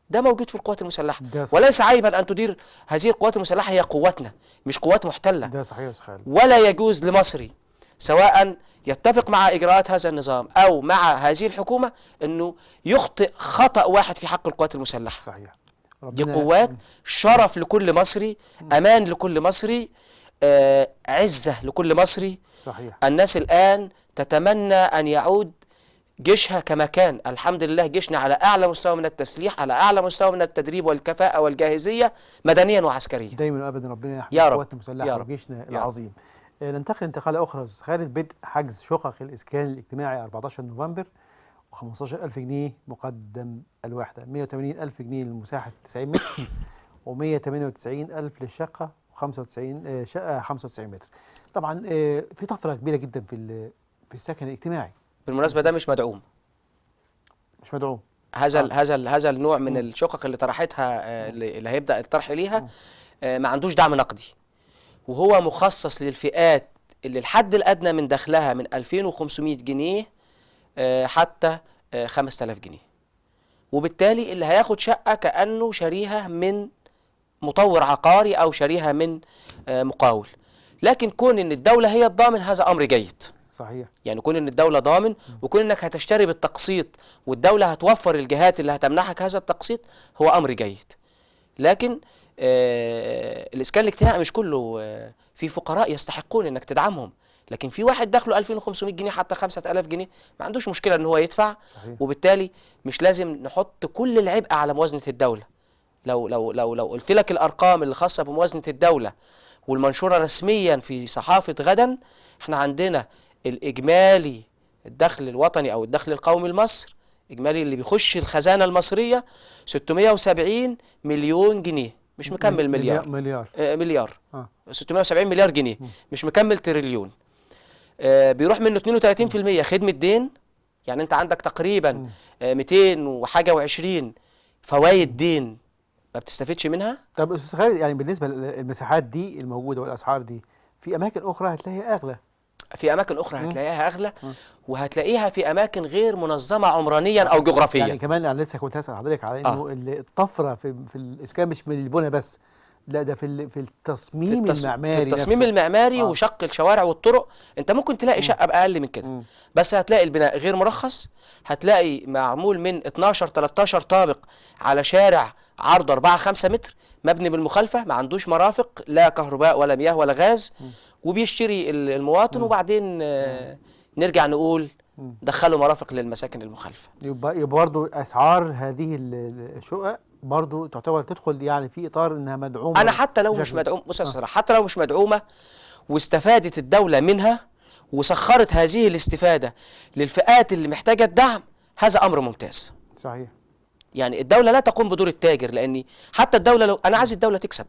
ده موجود في القوات المسلحة، وليس عيبا أن تدير هذه القوات المسلحة، هي قواتنا مش قوات محتلة. ده صحيح صحيح. ولا يجوز لمصري سواء يتفق مع إجراءات هذا النظام أو مع هذه الحكومة أنه يخطئ خطأ واحد في حق القوات المسلحة. صحيح. دي قوات شرف لكل مصري، أمان لكل مصري، عزة لكل مصري. صحيح. الناس الآن تتمنى أن يعود جيشها كما كان. الحمد لله جيشنا على أعلى مستوى من التسليح، على أعلى مستوى من التدريب والكفاءة والجاهزية مدنيا وعسكريا. دايما وأبدا ربنا يحمي القوات المسلحة وجيشنا العظيم. ننتقل انتقالة أخرى أستاذ خالد. بدء حجز شقق الإسكان الاجتماعي 14 نوفمبر و15,000 جنيه مقدم الوحدة، 180,000 جنيه للمساحة 90 متر و198,000 للشقة و95 شقة 95 متر. طبعا في طفرة كبيرة جدا في السكن الاجتماعي. بالمناسبة ده مش مدعوم. مش مدعوم. هذا النوع من الشقق اللي طرحتها اللي هيبدأ الطرح ليها ما عندوش دعم نقدي، وهو مخصص للفئات اللي الحد الأدنى من دخلها من 2500 جنيه حتى 5000 جنيه، وبالتالي اللي هياخد شقة كأنه شاريها من مطور عقاري أو شاريها من مقاول. لكن كون إن الدولة هي الضامن هذا أمر جيد. صحيح. يعني كون إن الدولة ضامن وكون إنك هتشتري بالتقسيط والدولة هتوفر الجهات اللي هتمنحك هذا التقسيط هو أمر جيد. لكن الإسكان الاجتماعي مش كله، في فقراء يستحقون إنك تدعمهم، لكن في واحد دخله 2500 جنيه حتى 5000 جنيه ما عندوش مشكلة إن هو يدفع. صحيح. وبالتالي مش لازم نحط كل العبء على موازنة الدولة. لو قلت لك الأرقام اللي خاصة بموازنة الدولة والمنشورة رسميا في صحافة غدا، احنا عندنا الإجمالي الدخل الوطني أو الدخل القومي لمصر إجمالي اللي بيخش الخزانة المصرية 670 مليون جنيه، مش مكمل مليار 670 مليار جنيه، مش مكمل تريليون. بيروح منه 32% خدمة دين، يعني أنت عندك تقريبا 200 وحاجة و20 فوايد دين ما بتستفدش منها. طب أستاذ خالد، يعني بالنسبة للمساحات دي الموجودة والأسعار دي في أماكن أخرى هتلاقيها أغلى. في أماكن أخرى هتلاقيها أغلى، وهتلاقيها في أماكن غير منظمة عمرانيا أو جغرافيا. يعني كمان أنا لسه كنت هسأل حضرتك على إنه الطفرة في الإسكان مش من البنى بس، لا ده في التصميم المعماري، في التصميم المعماري وشق الشوارع والطرق. أنت ممكن تلاقي شقة بأقل من كده، بس هتلاقي البناء غير مرخص، هتلاقي معمول من 12-13 طابق على شارع عرض 4-5 متر، مبني بالمخالفة، ما عندوش مرافق لا كهرباء ولا مياه ولا غاز، وبيشتري المواطن وبعدين نرجع نقول دخلوا مرافق للمساكن المخالفة. يبقى برضه أسعار هذه الشقق برضه تعتبر تدخل يعني في إطار إنها مدعومة. أنا حتى لو مش مدعوم، بص يا سراج، حتى لو مش مدعومة واستفادت الدولة منها وسخرت هذه الاستفادة للفئات اللي محتاجة الدعم، هذا أمر ممتاز. صحيح. يعني الدولة لا تقوم بدور التاجر، لأني حتى الدولة لو أنا عايز الدولة تكسب،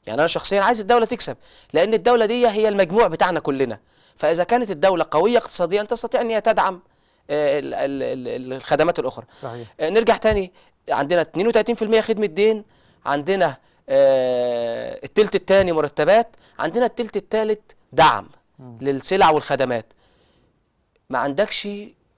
يعني أنا شخصيا عايز الدولة تكسب، لأن الدولة دي هي المجموع بتاعنا كلنا. فإذا كانت الدولة قوية اقتصاديا تستطيع أن هي تدعم الخدمات الأخرى. صحيح. نرجع تاني، عندنا 32% خدمة دين، عندنا التلت الثاني مرتبات، عندنا التلت الثالث دعم للسلع والخدمات. ما عندكش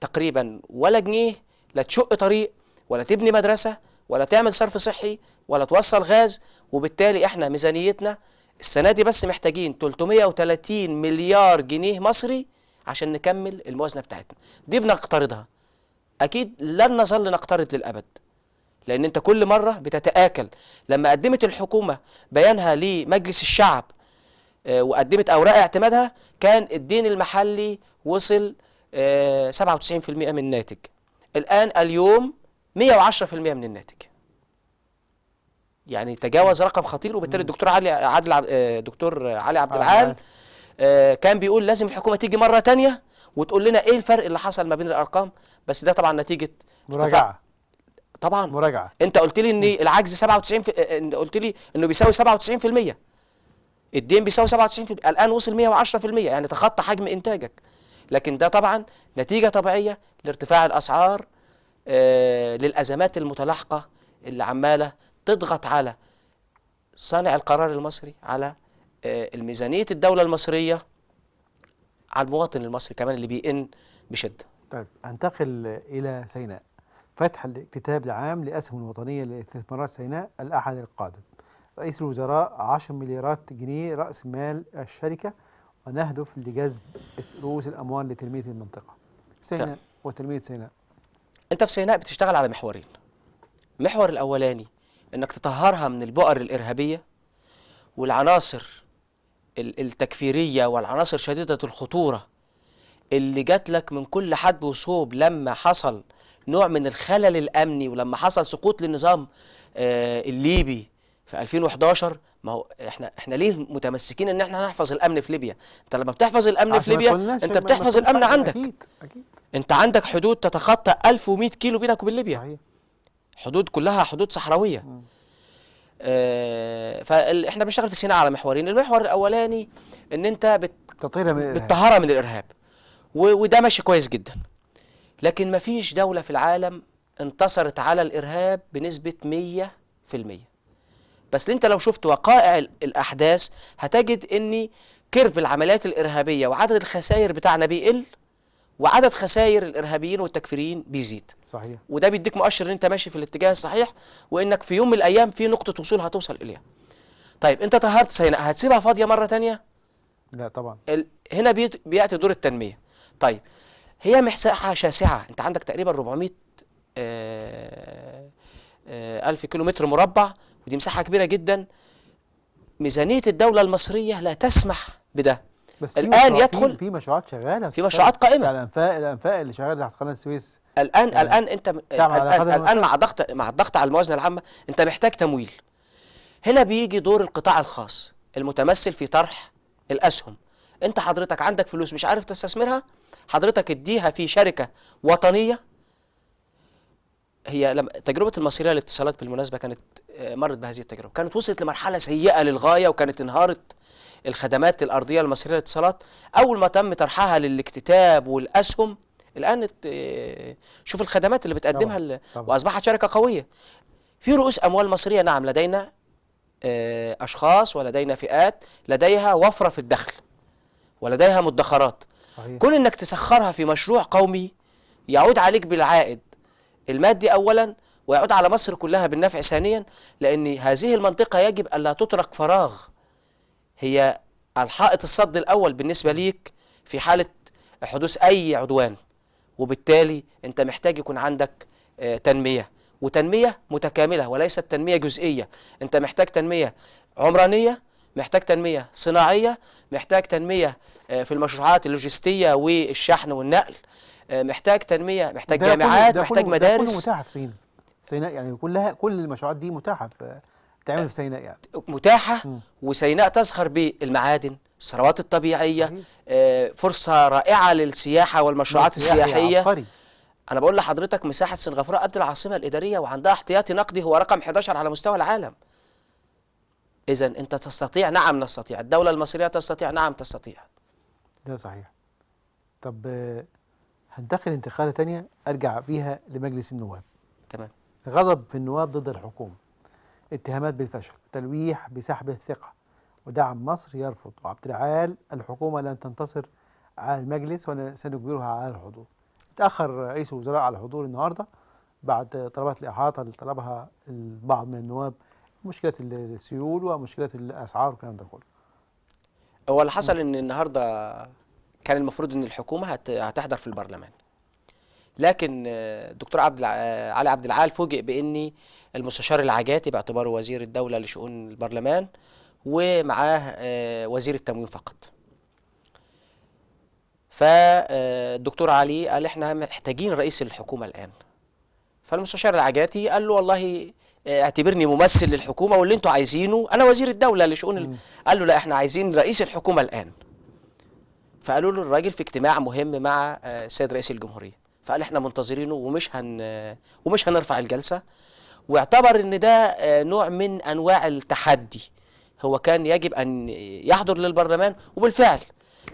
تقريبا ولا جنيه لا تشق طريق ولا تبني مدرسة ولا تعمل صرف صحي ولا توصل غاز. وبالتالي احنا ميزانيتنا السنة دي بس محتاجين 330 مليار جنيه مصري عشان نكمل الموازنة بتاعتنا. دي بنقترضها، أكيد لن نظل نقترض للأبد، لأن أنت كل مرة بتتآكل. لما قدمت الحكومة بيانها لمجلس الشعب وقدمت أوراق اعتمادها، كان الدين المحلي وصل 97% من الناتج. الآن اليوم 110% من الناتج، يعني تجاوز رقم خطير. وبالتالي الدكتور علي عبد العال كان بيقول لازم الحكومة تيجي مرة تانية وتقول لنا ايه الفرق اللي حصل ما بين الارقام. بس ده طبعا نتيجة مراجعة. طبعا مراجعة. انت قلت لي ان العجز 97 قلت لي انه بيساوي 97%، الدين بيساوي 97%، الان وصل 110%، يعني تخطى حجم انتاجك. لكن ده طبعا نتيجة طبيعية لارتفاع الاسعار، للازمات المتلاحقة اللي عمالة تضغط على صانع القرار المصري، على الميزانية الدولة المصرية، على المواطن المصري كمان اللي بيئن بشدة. طيب انتقل إلى سيناء. فتح الاكتتاب العام لأسهم الوطنية لاستثمارات سيناء الأحد القادم. رئيس الوزراء 10 مليارات جنيه رأس مال الشركة، ونهدف لجذب رؤوس الأموال لتنمية المنطقة. سيناء وتنمية سيناء. أنت في سيناء بتشتغل على محورين. المحور الأولاني إنك تطهرها من البؤر الإرهابية والعناصر التكفيرية والعناصر شديدة الخطورة اللي جات لك من كل حد وصوب لما حصل نوع من الخلل الأمني، ولما حصل سقوط للنظام الليبي في 2011. ما هو احنا ليه متمسكين ان احنا نحفظ الامن في ليبيا؟ انت لما بتحفظ الامن في ليبيا انت بتحفظ الامن عندك. أكيد. انت عندك حدود تتخطى 1100 كيلو بينك وبين ليبيا. صحيح. حدود كلها حدود صحراوية. فاحنا بنشتغل في سيناء على محورين. المحور الاولاني ان انت بتطهرها من الارهاب، وده ماشي كويس جدا. لكن مفيش دولة في العالم انتصرت على الارهاب بنسبة 100%. بس انت لو شفت وقائع الاحداث هتجد ان كيرف العمليات الارهابية وعدد الخسائر بتاعنا بيقل، وعدد خسائر الارهابيين والتكفيريين بيزيد. صحيح. وده بيديك مؤشر ان انت ماشي في الاتجاه الصحيح، وانك في يوم من الايام في نقطة وصول هتوصل اليها. طيب انت طهرت سيناء، هتسيبها فاضية مرة تانية؟ لا طبعا. هنا بيأتي دور التنمية. طيب هي مساحة شاسعة، انت عندك تقريبا 400 ألف كيلومتر مربع، ودي مساحة كبيرة جدا. ميزانية الدولة المصرية لا تسمح بده. بس الآن يدخل في مشروعات شغالة، في مشروعات قائمة. يعني الأنفاق اللي شغالة تحت قناة السويس الآن انت الآن مع الضغط على الموازنة العامة انت محتاج تمويل. هنا بيجي دور القطاع الخاص المتمثل في طرح الأسهم. انت حضرتك عندك فلوس مش عارف تستثمرها، حضرتك اديها في شركة وطنية. هي لما تجربة المصرية للاتصالات بالمناسبة كانت مرت بهذه التجربة، كانت وصلت لمرحلة سيئة للغاية، وكانت انهارت الخدمات الأرضية المصرية للاتصالات أول ما تم طرحها للاكتتاب والأسهم. الآن شوف الخدمات اللي بتقدمها طبعا. وأصبحت شركة قوية. في رؤوس أموال مصرية، نعم، لدينا أشخاص ولدينا فئات لديها وفرة في الدخل ولديها مدخرات. صحيح. كل إنك تسخرها في مشروع قومي يعود عليك بالعائد المادي أولا، ويعود على مصر كلها بالنفع ثانيا، لأن هذه المنطقة يجب ألا تترك فراغ. هي الحائط الصد الأول بالنسبة ليك في حالة حدوث أي عدوان، وبالتالي أنت محتاج يكون عندك تنمية، وتنمية متكاملة وليست تنمية جزئية. أنت محتاج تنمية عمرانية، محتاج تنمية صناعية، محتاج تنمية في المشروعات اللوجستية والشحن والنقل، محتاج تنمية، محتاج جامعات، محتاج مدارس. ده كله متاحة في سيناء يعني كل المشروعات دي متاحة تعمل في سيناء يعني متاحة. وسيناء تزخر بالمعادن، الثروات الطبيعية، فرصة رائعة للسياحة والمشروعات السياحية. عبقري. أنا بقول لحضرتك مساحة سنغافورة قد العاصمة الإدارية، وعندها احتياطي نقدي هو رقم 11 على مستوى العالم. إذا أنت تستطيع، نعم نستطيع، الدولة المصرية تستطيع، نعم تستطيع. ده صحيح. طب هنتقل انتقالة تانية أرجع بيها لمجلس النواب. تمام. غضب في النواب ضد الحكومة، اتهامات بالفشل، تلويح بسحب الثقة، ودعم مصر يرفض، وعبد العال الحكومة لن تنتصر على المجلس وسنجبرها على الحضور. تأخر رئيس الوزراء على الحضور النهاردة بعد طلبات الإحاطة اللي طلبها البعض من النواب، مشكلة السيول ومشكلة الأسعار والكلام ده كله. هو اللي حصل إن النهاردة كان المفروض إن الحكومة هتحضر في البرلمان، لكن الدكتور علي عبد العال فوجئ بإن المستشار العجاتي باعتباره وزير الدولة لشؤون البرلمان ومعاه وزير التموين فقط. فالدكتور علي قال احنا محتاجين رئيس الحكومة الآن. فالمستشار العجاتي قال له والله اعتبرني ممثل للحكومة واللي انتوا عايزينه، انا وزير الدولة لشؤون قال له لا احنا عايزين رئيس الحكومة الآن. فقالوا له الراجل في اجتماع مهم مع السيد رئيس الجمهورية، فقال احنا منتظرينه ومش هنرفع الجلسة، واعتبر ان ده نوع من انواع التحدي. هو كان يجب ان يحضر للبرلمان، وبالفعل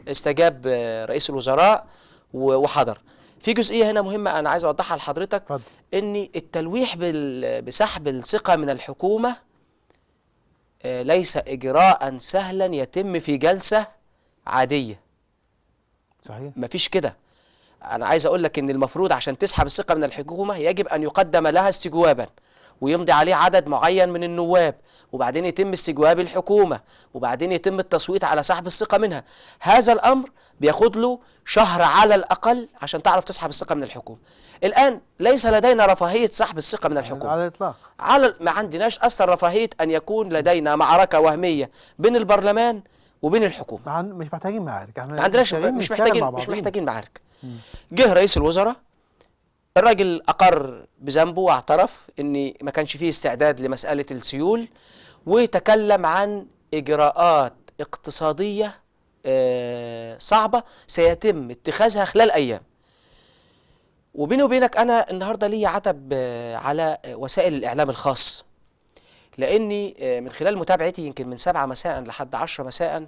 استجاب رئيس الوزراء وحضر. في جزئية هنا مهمة أنا عايز أوضحها لحضرتك، إن التلويح بسحب الثقة من الحكومة ليس إجراء سهلا يتم في جلسة عادية. صحيح. مفيش كده. أنا عايز أقول لك إن المفروض عشان تسحب الثقة من الحكومة يجب أن يقدم لها استجوابا، ويمضي عليه عدد معين من النواب، وبعدين يتم استجواب الحكومة، وبعدين يتم التصويت على سحب الثقة منها. هذا الأمر بياخد له شهر على الأقل عشان تعرف تسحب الثقة من الحكومة. الآن ليس لدينا رفاهية سحب الثقة من الحكومة على الإطلاق. ما عندناش أصلا رفاهية أن يكون لدينا معركة وهمية بين البرلمان وبين الحكومة. مش محتاجين معارك، ما عندناش، مش محتاجين معارك. جه رئيس الوزراء، الراجل أقر بذنبه واعترف إن ما كانش فيه استعداد لمسألة السيول، وتكلم عن إجراءات اقتصادية صعبة سيتم اتخاذها خلال أيام. وبيني وبينك أنا النهاردة لي عتب على وسائل الإعلام الخاص، لأني من خلال متابعتي يمكن من 7 مساء لحد 10 مساء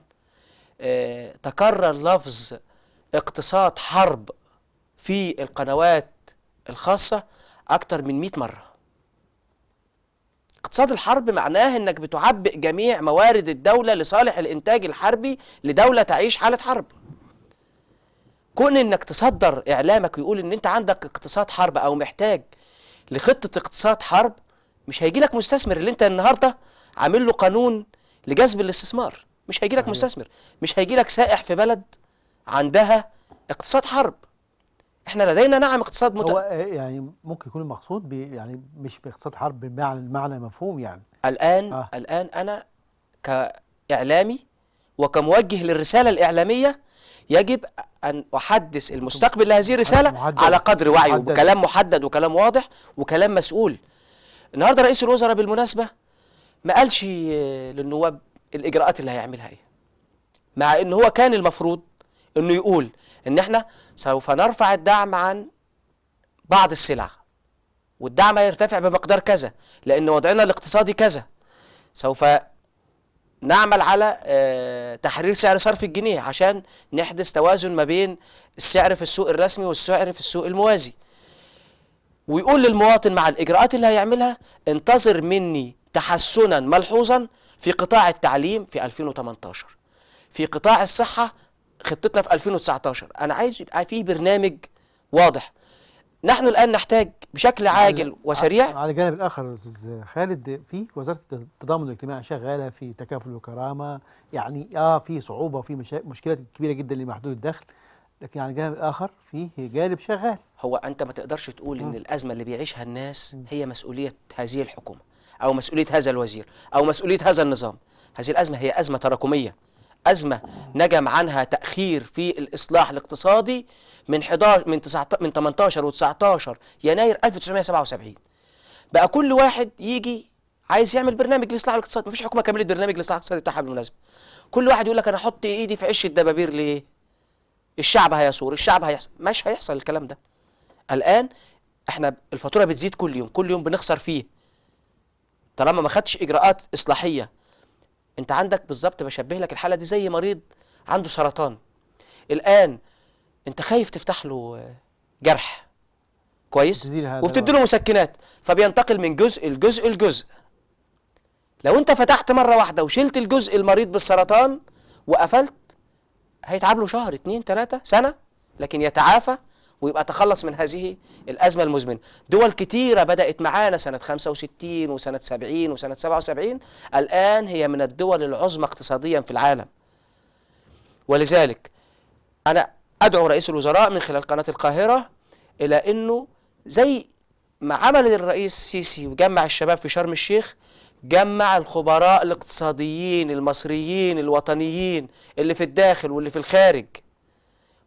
تكرر لفظ اقتصاد حرب في القنوات الخاصة أكتر من 100 مرة. اقتصاد الحرب معناه أنك بتعبئ جميع موارد الدولة لصالح الإنتاج الحربي لدولة تعيش حالة حرب. كون أنك تصدر إعلامك ويقول أن أنت عندك اقتصاد حرب أو محتاج لخطة اقتصاد حرب، مش هيجي لك مستثمر. اللي أنت النهاردة عامل له قانون لجذب الاستثمار، مش هيجي لك مستثمر، مش هيجي لك سائح في بلد عندها اقتصاد حرب. احنا لدينا نعم اقتصاد هو يعني ممكن يكون المقصود يعني مش باقتصاد حرب بمعنى مفهوم يعني. الآن أنا كإعلامي وكموجه للرسالة الإعلامية يجب أن أحدث المستقبل لهذه الرسالة على قدر وعيه، بكلام محدد وكلام واضح وكلام مسؤول. النهارده رئيس الوزراء بالمناسبة ما قالش للنواب الإجراءات اللي هيعملها إيه، مع إن هو كان المفروض إنه يقول إن إحنا سوف نرفع الدعم عن بعض السلع، والدعم هيرتفع بمقدار كذا لأن وضعنا الاقتصادي كذا، سوف نعمل على تحرير سعر صرف الجنيه عشان نحدث توازن ما بين السعر في السوق الرسمي والسعر في السوق الموازي، ويقول للمواطن مع الإجراءات اللي هيعملها انتظر مني تحسنا ملحوظا في قطاع التعليم في 2018، في قطاع الصحة خطتنا في 2019. أنا عايز يبقى فيه برنامج واضح. نحن الآن نحتاج بشكل عاجل وسريع. على الجانب الآخر أستاذ خالد، في وزارة التضامن الاجتماعي شغالة في تكافل وكرامة، يعني في صعوبة وفي مشكلات كبيرة جدا لمحدود الدخل، لكن على الجانب الآخر في جانب شغال. هو أنت ما تقدرش تقول إن الأزمة اللي بيعيشها الناس هي مسؤولية هذه الحكومة أو مسؤولية هذا الوزير أو مسؤولية هذا النظام. هذه الأزمة هي أزمة تراكمية، أزمة نجم عنها تأخير في الإصلاح الاقتصادي من 18 و19 يناير 1977. بقى كل واحد يجي عايز يعمل برنامج لإصلاح الاقتصاد. مفيش حكومة كملت برنامج لإصلاح الاقتصادي بتاعها بالمناسبة، كل واحد يقول لك انا احط ايدي في عش الدبابير ليه؟ الشعب هيثور، الشعب هيحصل. مش هيحصل الكلام ده. الان احنا الفاتوره بتزيد كل يوم، كل يوم بنخسر فيه طالما ما خدتش اجراءات اصلاحيه. انت عندك بالظبط، بشبه لك الحاله دي زي مريض عنده سرطان. الان انت خايف تفتح له جرح كويس وبتدي له مسكنات، فبينتقل من جزء لجزء. لو انت فتحت مره واحده وشلت الجزء المريض بالسرطان وقفلت، هيتعب له شهر 2 3 سنه، لكن يتعافى ويبقى تخلص من هذه الازمه المزمنه. دول كتيره بدات معانا سنه 65 وسنه 70 وسنه 77، الان هي من الدول العظمى اقتصاديا في العالم. ولذلك انا ادعو رئيس الوزراء من خلال قناه القاهره الى انه زي ما عمل الرئيس السيسي وجمع الشباب في شرم الشيخ، جمع الخبراء الاقتصاديين المصريين الوطنيين اللي في الداخل واللي في الخارج،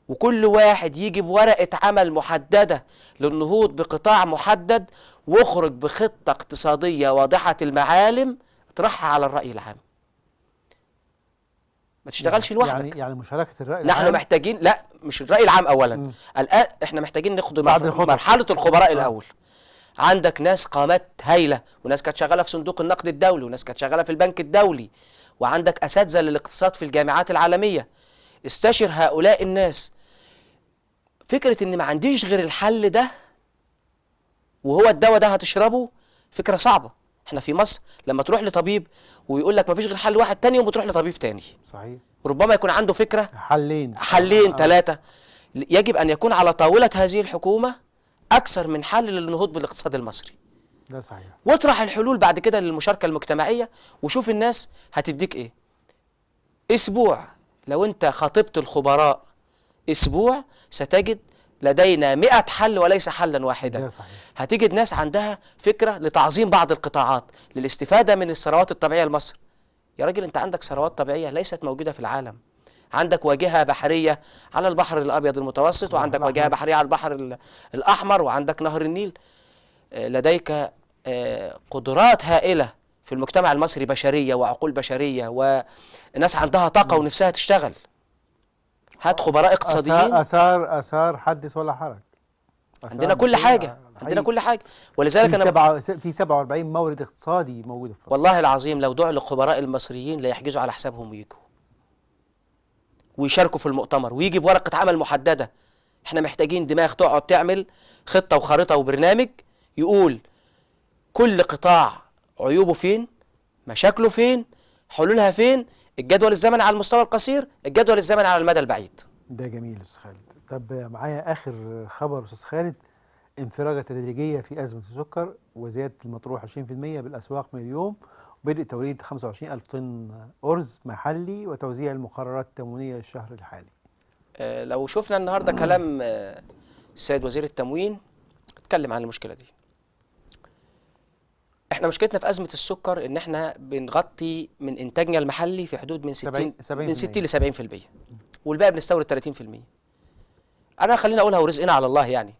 وكل واحد يجي بورقة عمل محددة للنهوض بقطاع محدد، واخرج بخطة اقتصادية واضحة المعالم اطرحها على الرأي العام. ما تشتغلش لوحدك. يعني مشاركة الرأي العام. نحن محتاجين، لا مش الرأي العام أولا. الآن احنا محتاجين ناخد مرحلة الخبراء الأول. عندك ناس قامات هايلة، وناس كانت شغالة في صندوق النقد الدولي، وناس كانت شغالة في البنك الدولي، وعندك أساتذة للاقتصاد في الجامعات العالمية. استشر هؤلاء الناس. فكرة ان ما عنديش غير الحل ده وهو الدواء ده هتشربه، فكرة صعبة. احنا في مصر لما تروح لطبيب ويقول لك ما فيش غير حل واحد، تاني يوم بتروح لطبيب تاني. صحيح. وربما يكون عنده فكرة حلين 3. يجب ان يكون على طاولة هذه الحكومة اكثر من حل للنهوض بالاقتصاد المصري. ده صحيح. واطرح الحلول بعد كده للمشاركة المجتمعية، وشوف الناس هتديك ايه. اسبوع لو انت خاطبت الخبراء اسبوع ستجد لدينا 100 حل وليس حلا واحدا. هتجد ناس عندها فكرة لتعظيم بعض القطاعات للاستفادة من الثروات الطبيعية لمصر. يا راجل انت عندك ثروات طبيعية ليست موجودة في العالم. عندك واجهة بحرية على البحر الأبيض المتوسط، وعندك واجهة بحرية على البحر الأحمر، وعندك نهر النيل. لديك قدرات هائلة في المجتمع المصري، بشرية وعقول بشرية وناس عندها طاقة ونفسها تشتغل. هات خبراء اقتصاديين. اثار حدث ولا حرج. عندنا كل حاجه، عندنا كل حاجه. ولذلك انا في 47 مورد اقتصادي موجود في مصر. والله العظيم لو دعوا للخبراء المصريين لا يحجزوا على حسابهم ويجوا ويشاركوا في المؤتمر ويجي بورقه عمل محدده. احنا محتاجين دماغ تقعد تعمل خطه وخريطه وبرنامج يقول كل قطاع عيوبه فين، مشاكله فين، حلولها فين، الجدول الزمني على المستوى القصير، الجدول الزمني على المدى البعيد. ده جميل يا استاذ خالد. طب معايا اخر خبر استاذ خالد، انفراجه تدريجيه في ازمه السكر وزياده المطروح 20% بالاسواق من اليوم، وبدء توريد 25,000 طن ارز محلي وتوزيع المقررات التموينيه للشهر الحالي. لو شفنا النهارده كلام السيد وزير التموين اتكلم عن المشكله دي. احنا مشكلتنا في ازمه السكر ان احنا بنغطي من انتاجنا المحلي في حدود من 60 ل 70%، والباقي بنستورد 30%. انا خليني اقولها ورزقنا على الله. يعني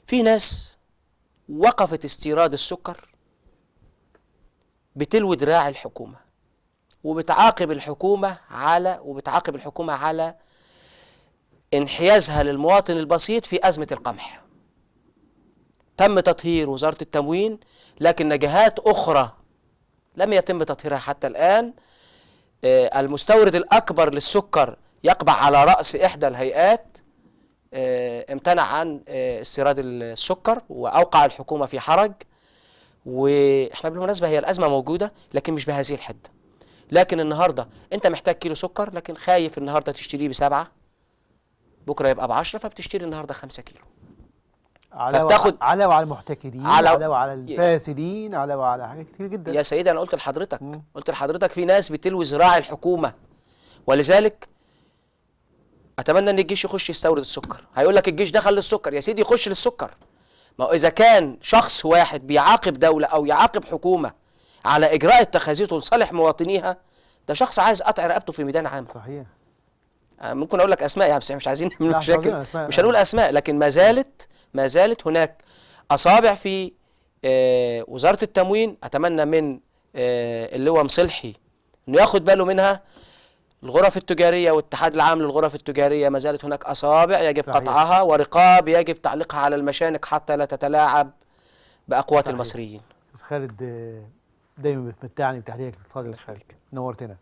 في ناس وقفت استيراد السكر بتلوي دراع الحكومه وبتعاقب الحكومه على انحيازها للمواطن البسيط في ازمه القمح. تم تطهير وزارة التموين، لكن جهات أخرى لم يتم تطهيرها حتى الآن. المستورد الأكبر للسكر يقبع على رأس إحدى الهيئات امتنع عن استيراد السكر وأوقع الحكومة في حرج. وإحنا بالمناسبة هي الأزمة موجودة لكن مش بهذه الحدة. لكن النهاردة أنت محتاج كيلو سكر لكن خايف النهاردة تشتريه ب7، بكرة يبقى ب10، فبتشتري النهاردة 5 كيلو. فبتاخد علاوه على المحتكرين، علاوه على الفاسدين، علاوه على حاجات كتير جدا. يا سيدي انا قلت لحضرتك في ناس بتلوي ذراع الحكومه. ولذلك اتمنى ان الجيش يخش يستورد السكر. هيقول لك الجيش دخل للسكر، يا سيدي يخش للسكر. ما هو اذا كان شخص واحد بيعاقب دوله او يعاقب حكومه على اجراء التخاذير لصالح مواطنيها، ده شخص عايز قطع رقبته في ميدان عام. صحيح. ممكن اقول لك اسماء يعني، بس مش عايزين مشاكل، مش هنقول اسماء، لكن ما زالت هناك اصابع في وزاره التموين. اتمنى من اللواء مصلحي انه ياخد باله منها. الغرف التجارية والاتحاد العام للغرف التجارية ما زالت هناك أصابع يجب صحيح. قطعها، ورقاب يجب تعليقها على المشانق حتى لا تتلاعب بأقوات صحيح. المصريين. أستاذ خالد، دايما بتمتعني بتحليلك الاقتصادي. نورتنا.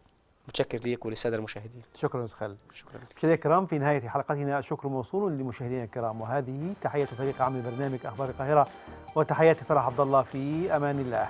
متشكر ليك وللسادة المشاهدين. شكرا أستاذ خالد. شكرا لك. مشاهدينا الكرام، في نهاية حلقتنا الشكر موصول لمشاهدينا الكرام، وهذه تحية فريق عمل برنامج أخبار القاهرة، وتحياتي صلاح عبد الله، في أمان الله.